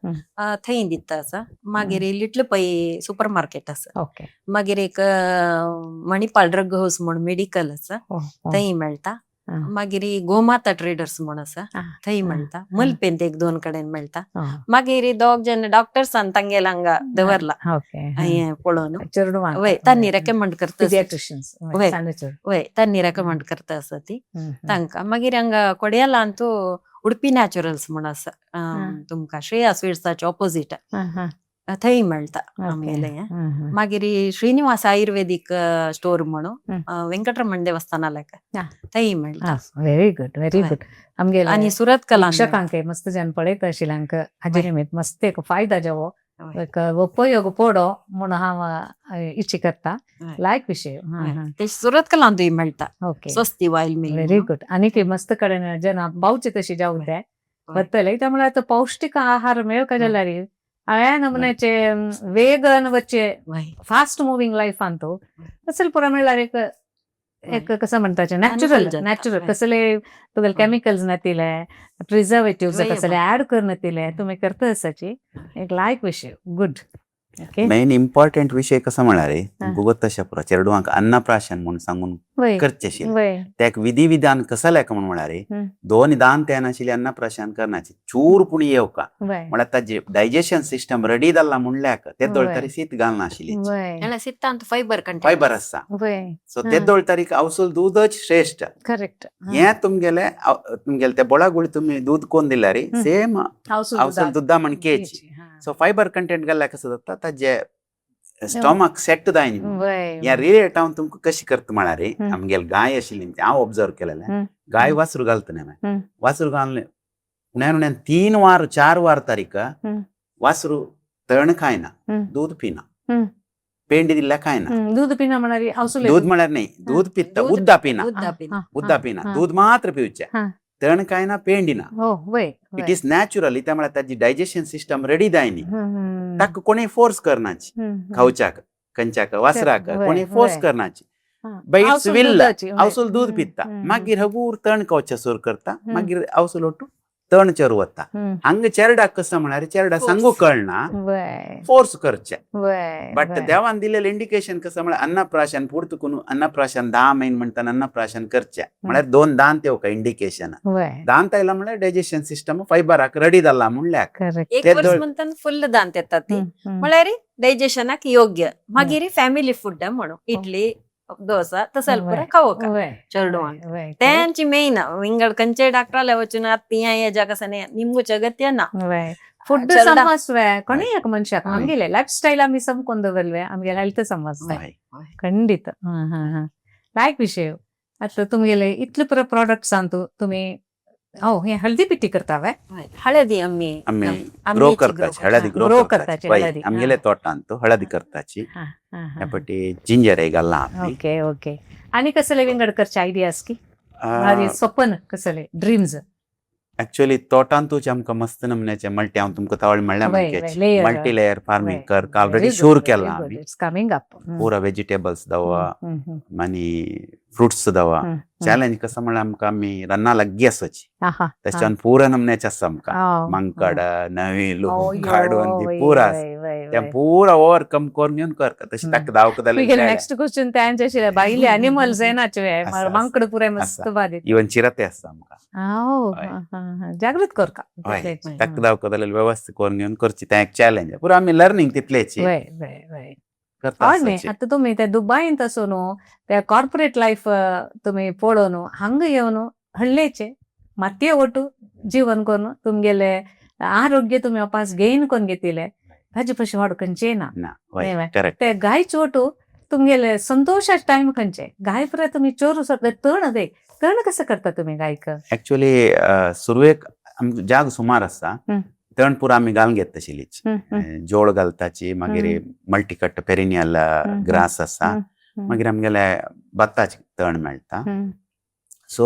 [SPEAKER 3] थंय दिता आसा. मागीर लिट्ल पै सुपर मार्केट आसा, मागीर एक मणिपाल ड्रग हाऊस म्हणून मेडिकल आसा थंय मेळटा. मागीर गोमाता ट्रेडर्स म्हण आसा थंय मेळटा, मलपेंत 1-2 कडेन मेळटा. मागीर 2 जण डॉक्टर्सान तांगेले हांगा दवरला हें पळोवन, वय तांणी रेकमेंड करता, वय तांणी रेकमेंड करता आसा ती तांकां. मागीर हांगा कोडयालांतू उडपी नॅचरल्स म्हण आसा, तुमकां श्रेया स्वीट्साचे ऑपोजीट थंय मेळटा आमगेलें. मागीर श्रीनिवास आयुर्वेदीक स्टोर म्हणून वेंकटरमण देवस्थाना लेका थंय मेळटा.
[SPEAKER 1] Very good, very good. आमगेले
[SPEAKER 3] आनी सुरत कला
[SPEAKER 1] शिक्षकांक मस्त जन पळयत आशिल्ल्यांक हाजे निमित्त मस्त एक फायदा जावो, एक उपयोग पडो म्हणून हांव इच्छा करता. लायक विशय
[SPEAKER 3] सुरत कलांतूय मेळटा. Swasti oil mill.
[SPEAKER 1] Very good. आनी मस्त कडेन जना पावचे तशी जावं ते वतले, त्यामुळे आतां पौष्टिक आहार मेळका जाल्यार हांवें नमुन्याचे वेगन वच्चे फास्ट मुव्हिंग लायफान तो असेल पुरा म्हणल्यार एक एक कसं म्हणताचे नॅचरल नॅचरल कसले तुगेले केमिकल्स नातिले, प्रिझर्वेटिव्ह कसले ऍड करनातिले तुम्ही करता आसाची एक लायक विशय. गुड.
[SPEAKER 2] मेन इम्पॉर्टंट विषय कसो म्हळ्यार तुमकां तशें पुरो चेडवांक अन्नप्राशन म्हणून सांगून करचें आशिल्लें, तेक विधी विधान कसो लेख म्हूण म्हळ्यार 2 दान येनाशिल्ले अन्नप्राशन करनाचे चूर पूण येवका म्हळ्यार ताजे डायजेशन सिस्टम रेडी जाल्ला म्हणल्याक ते दोळ शीत घालनाशिल्ली,
[SPEAKER 3] सितांत फायबर
[SPEAKER 2] फायबर आसा, सो ते दोळ तारीख आवसूल दूदच श्रेष्ठ.
[SPEAKER 1] करेक्ट.
[SPEAKER 2] हें तुमगेले तुमगेले ते बोळागुळी तुमी दूद कोण दिल्यार सेम आवसूल दुद्दा म्हण केची, सो फायबर कंटेंट घाल्ल्यार कसं जाता ताजे स्टोमक सेट जायना. ह्या रिलेट हांव तुमकां कशें करता म्हळ्यार आमगेले गाय आशिल्ली हांव ऑब्जर्व केलेलें, गाय वासरू घालता न्ही, वासरू घालून उण्यान उण्यान 3 वार 4 वार तारीख वासरू तण खायना, दूध पिना, पेंडी दिल्यार खायना.
[SPEAKER 1] दूध पिना म्हळ्यार
[SPEAKER 2] दूध म्हळ्यार न्ही, दूध पिता, उद्दा पिना, उद्दा पिना, दूध मात्र पिवचें, तण खायना, पेंडी ना. It is naturally. त्यामुळे ताजी डायजेशन सिस्टम रेडी जायनी, ताका कोणी फोर्स करनाची खावच्याक, खंयच्याक वासराक कोणी फोर्स करनाची. बाय it's will आवसूल दूध पिता, मागीर हगूर तण खावचें सुरू करता, मागीर आवसूल ओटू तण चेर वता. हांगा चेरडाक कसं म्हळ्यार चेरडा सांगू कळना, फोर्स करचें. बट देवान दिलेलें इंडिकेशन कसं म्हळ्यार अन्नप्राशन पुर्तकून अन्नप्राशन 10 म्हयने म्हणटाना अन्नप्राशन करचें म्हळ्यार 2 दांत येवका इंडिकेशन, दांत आयला म्हळ्यार डायजेशन सिस्टम फायबराक रेडी जाला म्हणल्यार
[SPEAKER 3] एक वर्स म्हणटाना फुल्ल दांत येता ती, म्हळ्यार डायजेशनाक योग्य. मागीर फॅमिली फूड म्हणून इडली डोसा तसं पुरा खावोका चेडवांक, तेंची मेन. विंगड खंयचे डॉक्टराले वचून आतां हें हेज्या कसं निमगुचे अगत्य ना.
[SPEAKER 1] फुड समजवे कोणी एक मनशाक आमगेले लायफ स्टायल आमी समकोन दवरले आमगेले हेल्थ समजता खंडित. लायक विशय. आतां तुमगेले इतले पुरो प्रोडक्ट्स अंतू तुमी हे हळदी पिठी करता वे?
[SPEAKER 3] हळदी आम्ही
[SPEAKER 2] आम्ही ग्रो करताची, हळदी ग्रो करताची, आमगेले तोटांत हळदी करताची. ह्या पटी जिंजर एक घालला.
[SPEAKER 1] Okay okay. आनी कसले विंगड करचे आयडियाज की स्वप्न कसले ड्रीम्स?
[SPEAKER 2] ऍक्च्युअली तोटांतूच आमकां मस्त नमुन्याचे मल्टी, हांव तुमकां तावळ म्हणल्या,
[SPEAKER 1] layer.
[SPEAKER 2] Multi layer farming कर ऑलरेडी सुरू केला आमी.
[SPEAKER 1] It's coming up.
[SPEAKER 2] पुरा वेजिटेबल्स दवा आनी फ्रुट्स दवा. चॅलेंज कसं म्हळ्यार आमकां आमी रान्ना लागीं आसाची, तशें पुरा नमुन्याचे आसा आमकां, मांकड, नवेलू, गाडवन ती पुरा आसा. ते पुरा ओवरकम करून घेवन कर तशें ताका धांवक जाल्यार.
[SPEAKER 1] नेक्स्ट क्वेश्चन त्यांचे आशिल्लें, भायले एनिमल्स येनाचे, मांकड पुराय मस्त बारीक.
[SPEAKER 2] इवन चिरते आसा आमकां.
[SPEAKER 1] जागृत करका.
[SPEAKER 2] हय, ताका धांवक जाल्यार व्यवस्थित करून घेवन करची, तें एक चॅलेंज. पुरा आमी लर्निंग तितलेची करता.
[SPEAKER 1] हय न्ही, आतां तुमी ते दुबायंत आसून ते कॉर्पोरेट लायफ तुमी पळोवन हांगा येवन हळ्ळेचे मातये ओटू जीवन करून तुमगेले आरोग्य तुमी वापस गेन करून घेतिले, ताजे पशी वाड खंयचे ना.
[SPEAKER 2] करेक्ट.
[SPEAKER 1] ते गायचे ओटू तुमगेले संतोषाचे टायम खंयचे गाय पुराय तुमी चोरू सोडले तण दे तण कसं करता तुमी गायक?
[SPEAKER 2] ऍक्च्युअली सुरवेक जाग सुमार आसा, तण पुरा आमी घालून घेता आशिल्लीच, जोड घालताची, मागीर मल्टीकट पेरिनियल ग्रास आसा, मागीर आमगेले भाताचे तण मेळटा, सो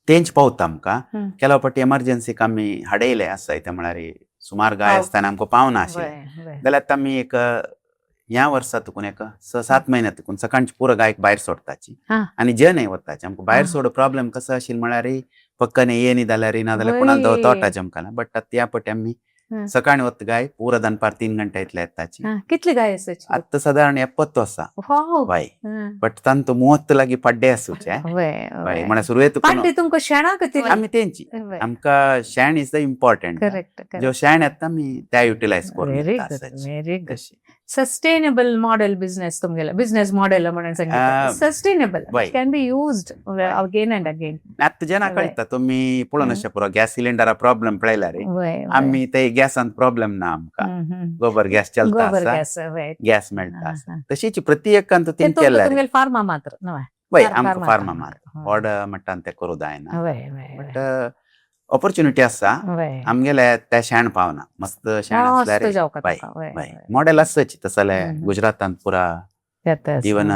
[SPEAKER 2] तेंच पावता आमकां. केला फावटी एमर्जन्सीक आमी हाडयले आसा, ते म्हळ्यार सुमार गाय आसतना आमकां पावना आशिल्लें जाल्यार आतां आमी एक ह्या वर्सा तुकून एक 6-7 म्हयन्या तुकून सकाळची पुरो गायक भायर सोडताची आनी जेनय वताची. आमकां भायर सोड प्रॉब्लेम कसो आशिल्लो म्हळ्यार पक्कने येनी जाल्यार ना जाल्यार कोणाक तोटाचे आमकां. बट आतां त्या पटी आमी सकाळी वता गाय पुरा दनपार 3 घंटे इतले येताची.
[SPEAKER 1] कितली गाय आसाची?
[SPEAKER 2] आतां सादारण 70 आसा बाय, बट तांचो 30 लागीं पाड्डे आसूचे म्हळ्यार सुरवेक
[SPEAKER 1] पाड्डे तुमकां शेणां खातीर
[SPEAKER 2] आमी तेंची, आमकां शेण is the important.
[SPEAKER 1] Correct.
[SPEAKER 2] जो शेण येता आमी त्या युटिलायज करून.
[SPEAKER 1] Very good, very good. Sustainable model business तुमगेले बिझनेस मॉडेल म्हणून सांगितलं, sustainable, can be used again and again.
[SPEAKER 2] आतां जेन्ना कळटा तुमी पळोवन अशें पुरो गॅस सिलिंडरा प्रॉब्लेम पळयला रे आमी, ते गॅसान प्रॉब्लेम ना आमकां, गोबर गॅस चलता आसा, गॅस मेळटा. तशीच प्रति एकान तीन केल्यार
[SPEAKER 1] फार्मा मात्र
[SPEAKER 2] वय आमकां फार्मा मात्र व्हड मट्टान ते करूं जायना, बट ऑपॉर्च्युनिटी आसा आमगेले ते शेण पावना, मस्त शेण आसल्यार मॉडेल आसाच. तसले गुजरातान पुरा इवन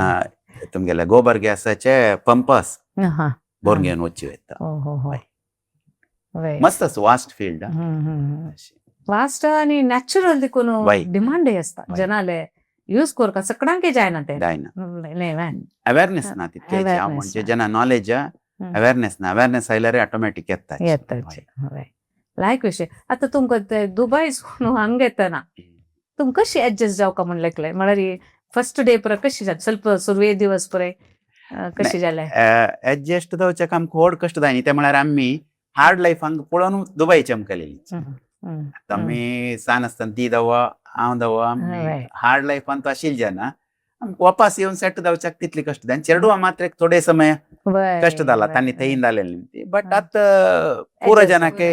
[SPEAKER 2] तुमगेले गोबर गॅसाचे पंप आसा, भरून घेवन वच्ची वयता. मस्त आसा, वास्ट फील्ड.
[SPEAKER 1] वास्ट आनी नॅचरल देखून डिमांडय आसता, जनाले यूज करका सगळ्यांक जायना ते.
[SPEAKER 2] जायना, अवेरनेस ना तितके, म्हणजे जेन्ना नॉलेज अवेरनेस ना, अवेरनेस आयल्यार ऑटोमॅटीक येता.
[SPEAKER 1] येता. लायक विशय. आतां तुमकां ते दुबय सोडून हांगा येतना तुमकां कशी एडजस्ट जावका म्हण लेखलें, म्हळ्यार फर्स्ट डे पुराय कशी जालें, ಸ್ವಲ್ಪ सुरवे दिवस पुराय कशी जालें?
[SPEAKER 2] एडजस्ट जावच्याक आमकां व्हड कश्ट जायना, ते म्हळ्यार आमी हार्ड लायफ हांगा पळोवन दुबयचे आमकां आयलेली. आतां आमी सान आसतना ती दवा हांव दवा हार्ड लायफान तो आशिल्ले जेन्ना आमकां वापस येवन सेट जावच्याक तितले कश्ट जायना. चेडवा मात्र एक थोडे समय कश्ट जाला, तांणी थंय जालेले, बट आतां पुरो जनाके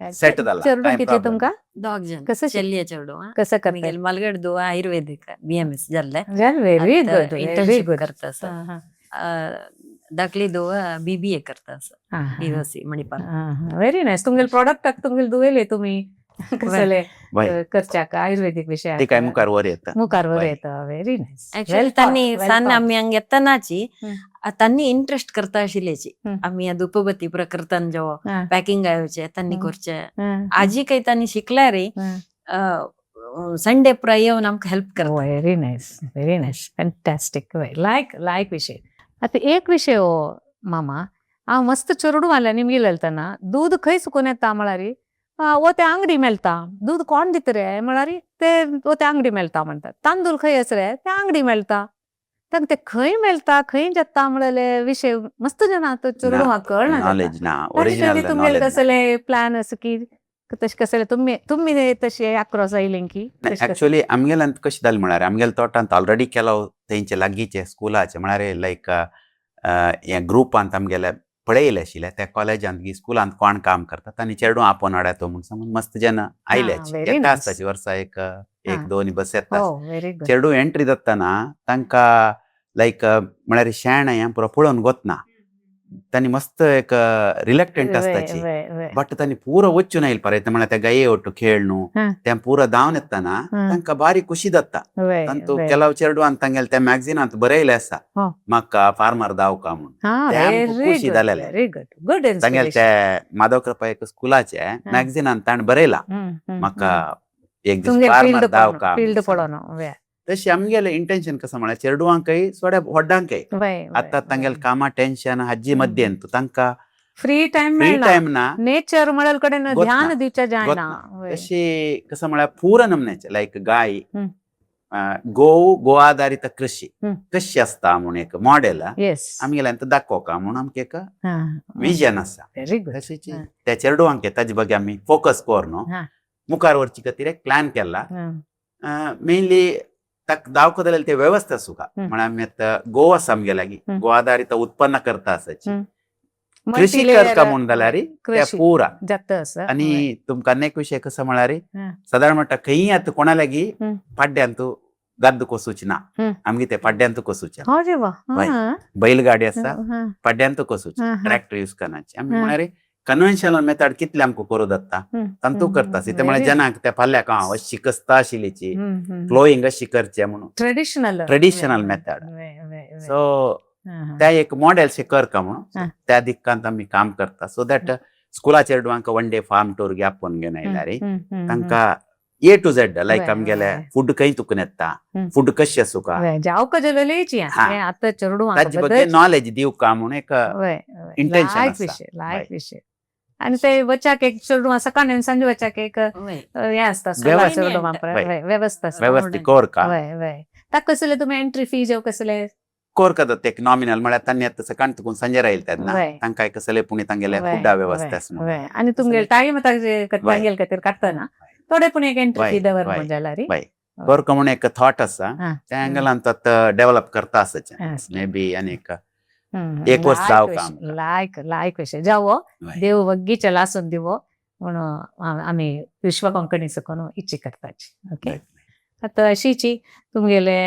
[SPEAKER 2] सेट जाला.
[SPEAKER 1] चेडूं कितले तुमकां?
[SPEAKER 3] दोग जण.
[SPEAKER 1] कसं
[SPEAKER 3] चलिये चेडूं.
[SPEAKER 1] कसं करता?
[SPEAKER 3] मालगड दो आयुर्वेदिक बीएमएस जाल्ले.
[SPEAKER 1] Very good,
[SPEAKER 3] very good करता आसा. धाकली दो बीबीए करता आसा, डीओसी मणिपाल.
[SPEAKER 1] Very nice. तुमगेले प्रोडक्टाक तुमगेले दुवेले तुमी कसले करच्याक आयुर्वेदिक विशयाक
[SPEAKER 2] ते काय मुखार वर येता,
[SPEAKER 1] मुखार वर येता. Very nice.
[SPEAKER 3] Actually तांणी सान आमी हांगा येतनाची तांणी इंट्रस्ट करता आशिल्ल्याची, आमी धूपबत्ती पुरा करताना जेव्हा पॅकिंग आयोचे तांणी करचे, आजी काही तांणी शिकल्या रे, संडे पुरा येवन आमकां हेल्प करता.
[SPEAKER 1] Very nice, very nice, fantastic. Like like विशय. आतां एक विशय हो मामा, हांव मस्त चेडूं आसलें निमगील वेलतना दूद खंय सुकून येता म्हळ्यार वो ते आंगडी मेळटा, दूद कोण दिता रे म्हळ्यार ते वो ते आंगडी मेळटा म्हणटात, तांदूळ खंय आसा रे ते आंगडी मेळटा, तांकां ते खंय मेळटा खंय जाता म्हणलेले विशय मस्त जाणा तो चेडवांक कळना.
[SPEAKER 2] नॉलेज ना, ओरिजिनल
[SPEAKER 1] तुमगेले कसले प्लॅन आसा की तशें कसले तुमी तुमी तशे अक्रॉस आयले की?
[SPEAKER 2] ऍक्च्युअली आमगेल्यान कशें जालें म्हळ्यार आमगेल्या तोटांत ऑलरेडी केलो तेंचे लागींचे स्कुलाचे म्हळ्यार लायक हे ग्रुपांत आमगेले पळयले आशिल्ले, त्या कॉलेजांत की स्कुलांत कोण काम करता तांणी चेडूं आपोवन हाडा म्हूण सांगून मस्त जेन्ना आयले येता आसताची वर्सा एक एक दोन बस येता. चेडूं एंट्री जाताना तांकां लायक म्हळ्यार शेण हें पुरो पळोवन गोतना, तांणी मस्त एक रिलक्टंट आसताची.
[SPEAKER 1] वय, वय.
[SPEAKER 2] बट तांणी पूरा वच्चून येयल परत म्हळ्यार त्या गाये ಒಟ್ಟು खेळणू ते पूरा धांवन येताना तांकां बारी खुशी जाता.
[SPEAKER 1] वय,
[SPEAKER 2] तांतू
[SPEAKER 1] वय.
[SPEAKER 2] ಕೆಲವು चेडवान तांगेले त्या मॅगझिनांत बरयलें आसा म्हाका फार्मर दावका म्हणून. ते आमकां
[SPEAKER 1] व्हेरी
[SPEAKER 2] खुशी
[SPEAKER 1] गुड,
[SPEAKER 2] जालेलें.
[SPEAKER 1] व्हेरी गुड, गुड
[SPEAKER 2] तांगेले
[SPEAKER 1] इन्स्पिरेशन.
[SPEAKER 2] ते माधव कृपा एक स्कुलाचे मॅगझिनान ताणें बरयला म्हाका एक दीस
[SPEAKER 1] तुमगे
[SPEAKER 2] फार्मर
[SPEAKER 1] फील्ड
[SPEAKER 2] दावका.
[SPEAKER 1] फील्ड पडोन वय.
[SPEAKER 2] तशी आमगेले इंटेन्शन कसं म्हळ्यार चेडवांकय थोड्या व्हड्डांकय
[SPEAKER 1] वय.
[SPEAKER 2] आतां तांगेले कामा टेन्शन हाजी मध्येन तांकां
[SPEAKER 1] फ्री टाइम
[SPEAKER 2] फ्री
[SPEAKER 1] मेळना,
[SPEAKER 2] टायम ना,
[SPEAKER 1] नेचर म्हळ्यार कडेन
[SPEAKER 2] गोत
[SPEAKER 1] ध्यान
[SPEAKER 2] ना.
[SPEAKER 1] दिवचें
[SPEAKER 2] गोत
[SPEAKER 1] जायना. वय.
[SPEAKER 2] तशी कसं म्हळ्यार पूरा नमन्याचे लायक गाय गो गो आधारित कृषी कशी आसता म्हणून एक मॉडेल आमगेले दाखोवका म्हणून आमकां एक विजन आसा.
[SPEAKER 1] Very good.
[SPEAKER 2] तशीच त्या चेडवांक ताजे ಬಗ್ಗೆ आमी फोकस करून मुखार वरची खातीर एक प्लॅन केला. मेनली ताका दावका जाल्यार ते व्यवस्था सुका म्हळ्यार आमी आतां गो आसा आमगे लागीं, गो आधारित उत्पन्न करता आसाची कृषी करता म्हूण जाल्यार ते
[SPEAKER 1] कृषी
[SPEAKER 2] पुरा
[SPEAKER 1] जाता आसा.
[SPEAKER 2] आनी तुमकां आनी एक विशय कसो म्हळ्यार सादारण म्हणटा खंयी आतां कोणा लागीं पाड्ड्यांत गद्द कोसूची ना, आमगे ते पाड्ड्यांत कोसूचे.
[SPEAKER 1] अरे वा.
[SPEAKER 2] वय. बैलगाडी आसा, पाड्ड्यांत कोसूची, ट्रॅक्टर यूज करनाची. आमी म्हळ्यार कन्व्हेन्शनल मेथड कितले आमकां करूं जाता तांतू करता. ते म्हळ्यार जनाक त्या फाल्याक अशी कसता आशिल्लीची फ्लोईंग अशी करचे म्हणून
[SPEAKER 1] ट्रेडिशनल
[SPEAKER 2] ट्रेडिशनल मेथड. सो त्या एक मॉडेल शे करका म्हणून त्या दिक्कांत आमी काम करता. सो that स्कुला चेडवांक वन डे फार्म टूर गे आपोवन घेवन आयल्यार तांकां ए टू झेड लायक आमगेले फूड खंय तुकून येता, फूड कशें आसूका
[SPEAKER 1] जावका जलेलेची आतां चेडवांक
[SPEAKER 2] ताजे ಬಗ್ಗೆ नॉलेज दिवका म्हणून एक इंटेन्शन
[SPEAKER 1] लायक
[SPEAKER 2] आसा.
[SPEAKER 1] विशय, लायक विशय. आनी ते वचाक एक चेडवां सकाळ आनी सांजे वचाक एक हें आसता स्कुला चेडवां वेवस्था आसता.
[SPEAKER 2] व्यवस्थित कोरका.
[SPEAKER 1] वय वय. ताका कसले तुमी एंट्री फी जेव कसले
[SPEAKER 2] कोरका जाता एक नॉमिनल म्हळ्यार तांणी आतां सकाळ तुकून सांजे रायल तेन्ना तांकां कसले पुणी तांगेले फुडा व्यवस्था आसा.
[SPEAKER 1] आनी तुमगेले टायम तांगेले खातीर काडटना थोडे पूण एक एंट्री फी दवर म्हण जाल्यार
[SPEAKER 2] कोरका म्हणून एक थॉट आसा त्या अँगलान तो डेव्हलप करता आसाचे मे बी आनी एक एक वर्स जावका.
[SPEAKER 1] लायक लायक विशय जावो, देव वग्गी चलासून दिवो म्हणून आमी विश्व कोंकणी सकून इच्छा करताची. ओके, आतां अशीची तुमगेले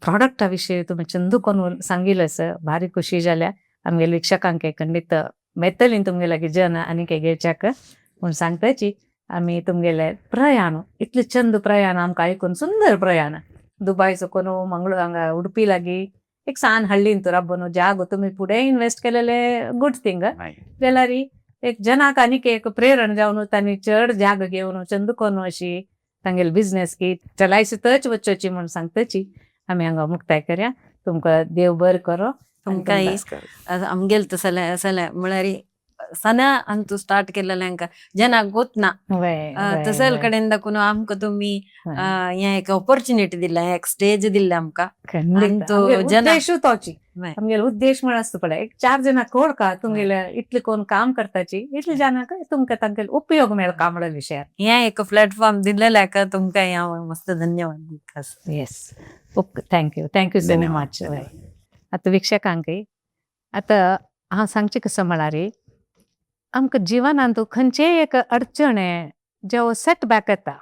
[SPEAKER 1] प्रॉडक्टा विशयी तुमी चंदू कोण सांगिल्लें भारी खुशी जाल्या. आमगे वीक्षकांक खंडीत मेळटली तुमगे लागीं जन आनीक घेवच्याक म्हूण सांगताची. आमी तुमगेले प्रयाण इतले चंद प्रयाण आमकां आयकून सुंदर प्रयाण दुबाय सकून मंगळूर हांगा उडपी लागीं एक सान हಳ್ळींत राबोवन जागो तुमी फुडें इन्वेस्ट केलेले गुड थिंग जाल्यार एक जनाक आनीक एक प्रेरण जावन तांणी चड जाग घेवन चंद कोन अशी तांगेले बिजनेस की चलायसतच वचोची म्हूण सांगताची. आमी हांगा मुक्ताय करया. तुमकां देव बरें करो.
[SPEAKER 3] तुमकांय आमगेले तसलें सलें म्हळ्यार सना अंतू स्टार्ट केलेलें आमकां जनाक गोतना तसल कडेन दाखोवन आमकां तुमी हें एक ऑपॉर्च्युनिटी दिल्या, एक स्टेज दिल्लें आमकां.
[SPEAKER 1] उद्देश तोची आमगेलो उद्देश म्हळ्यार आसता पळय एक चार जाणां कोळका तुमगेले इतले कोण काम करताची इतले जाणांक तुमकां तांगेले उपयोग मेळका म्हणून विशयार
[SPEAKER 3] हें एक प्लॅटफॉर्म दिल्लेल्याक तुमकां हांव मस्त धन्यवाद दिता.
[SPEAKER 1] Yes, okay, thank you, thank you so much. आतां वीक्षकांकय आतां हांव सांगचें कसो म्हळ्यार आमकां जिवनांत खंयचेय एक अडचण जेव सेटबॅक येता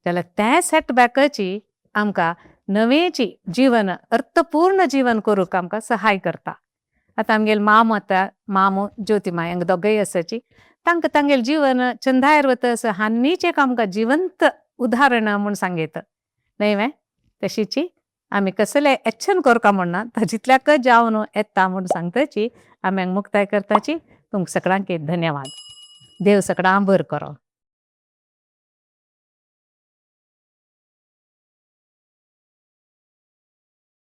[SPEAKER 1] जाल्यार त्या सेटबॅकाची आमकां नवेची जीवन अर्थपूर्ण जीवन करूंक आमकां सहाय करता. आतां आमगेले मामो, आतां मामो ज्योती माय हांगा दोगय आसाची तांकां तांगेलें जीवन चंदायर वता असो हान्नीच एक आमकां जिवंत उदाहरण म्हूण सांगयता न्हय वे. तशीची आमी कसले एक्शन करका म्हणना ताजितल्याकच जावन येता म्हूण सांगताची. आमी हांगा मुक्ताय करताची. तुमकां सगळ्यांक धन्यवाद. देव सगळ्यांक बरें करो.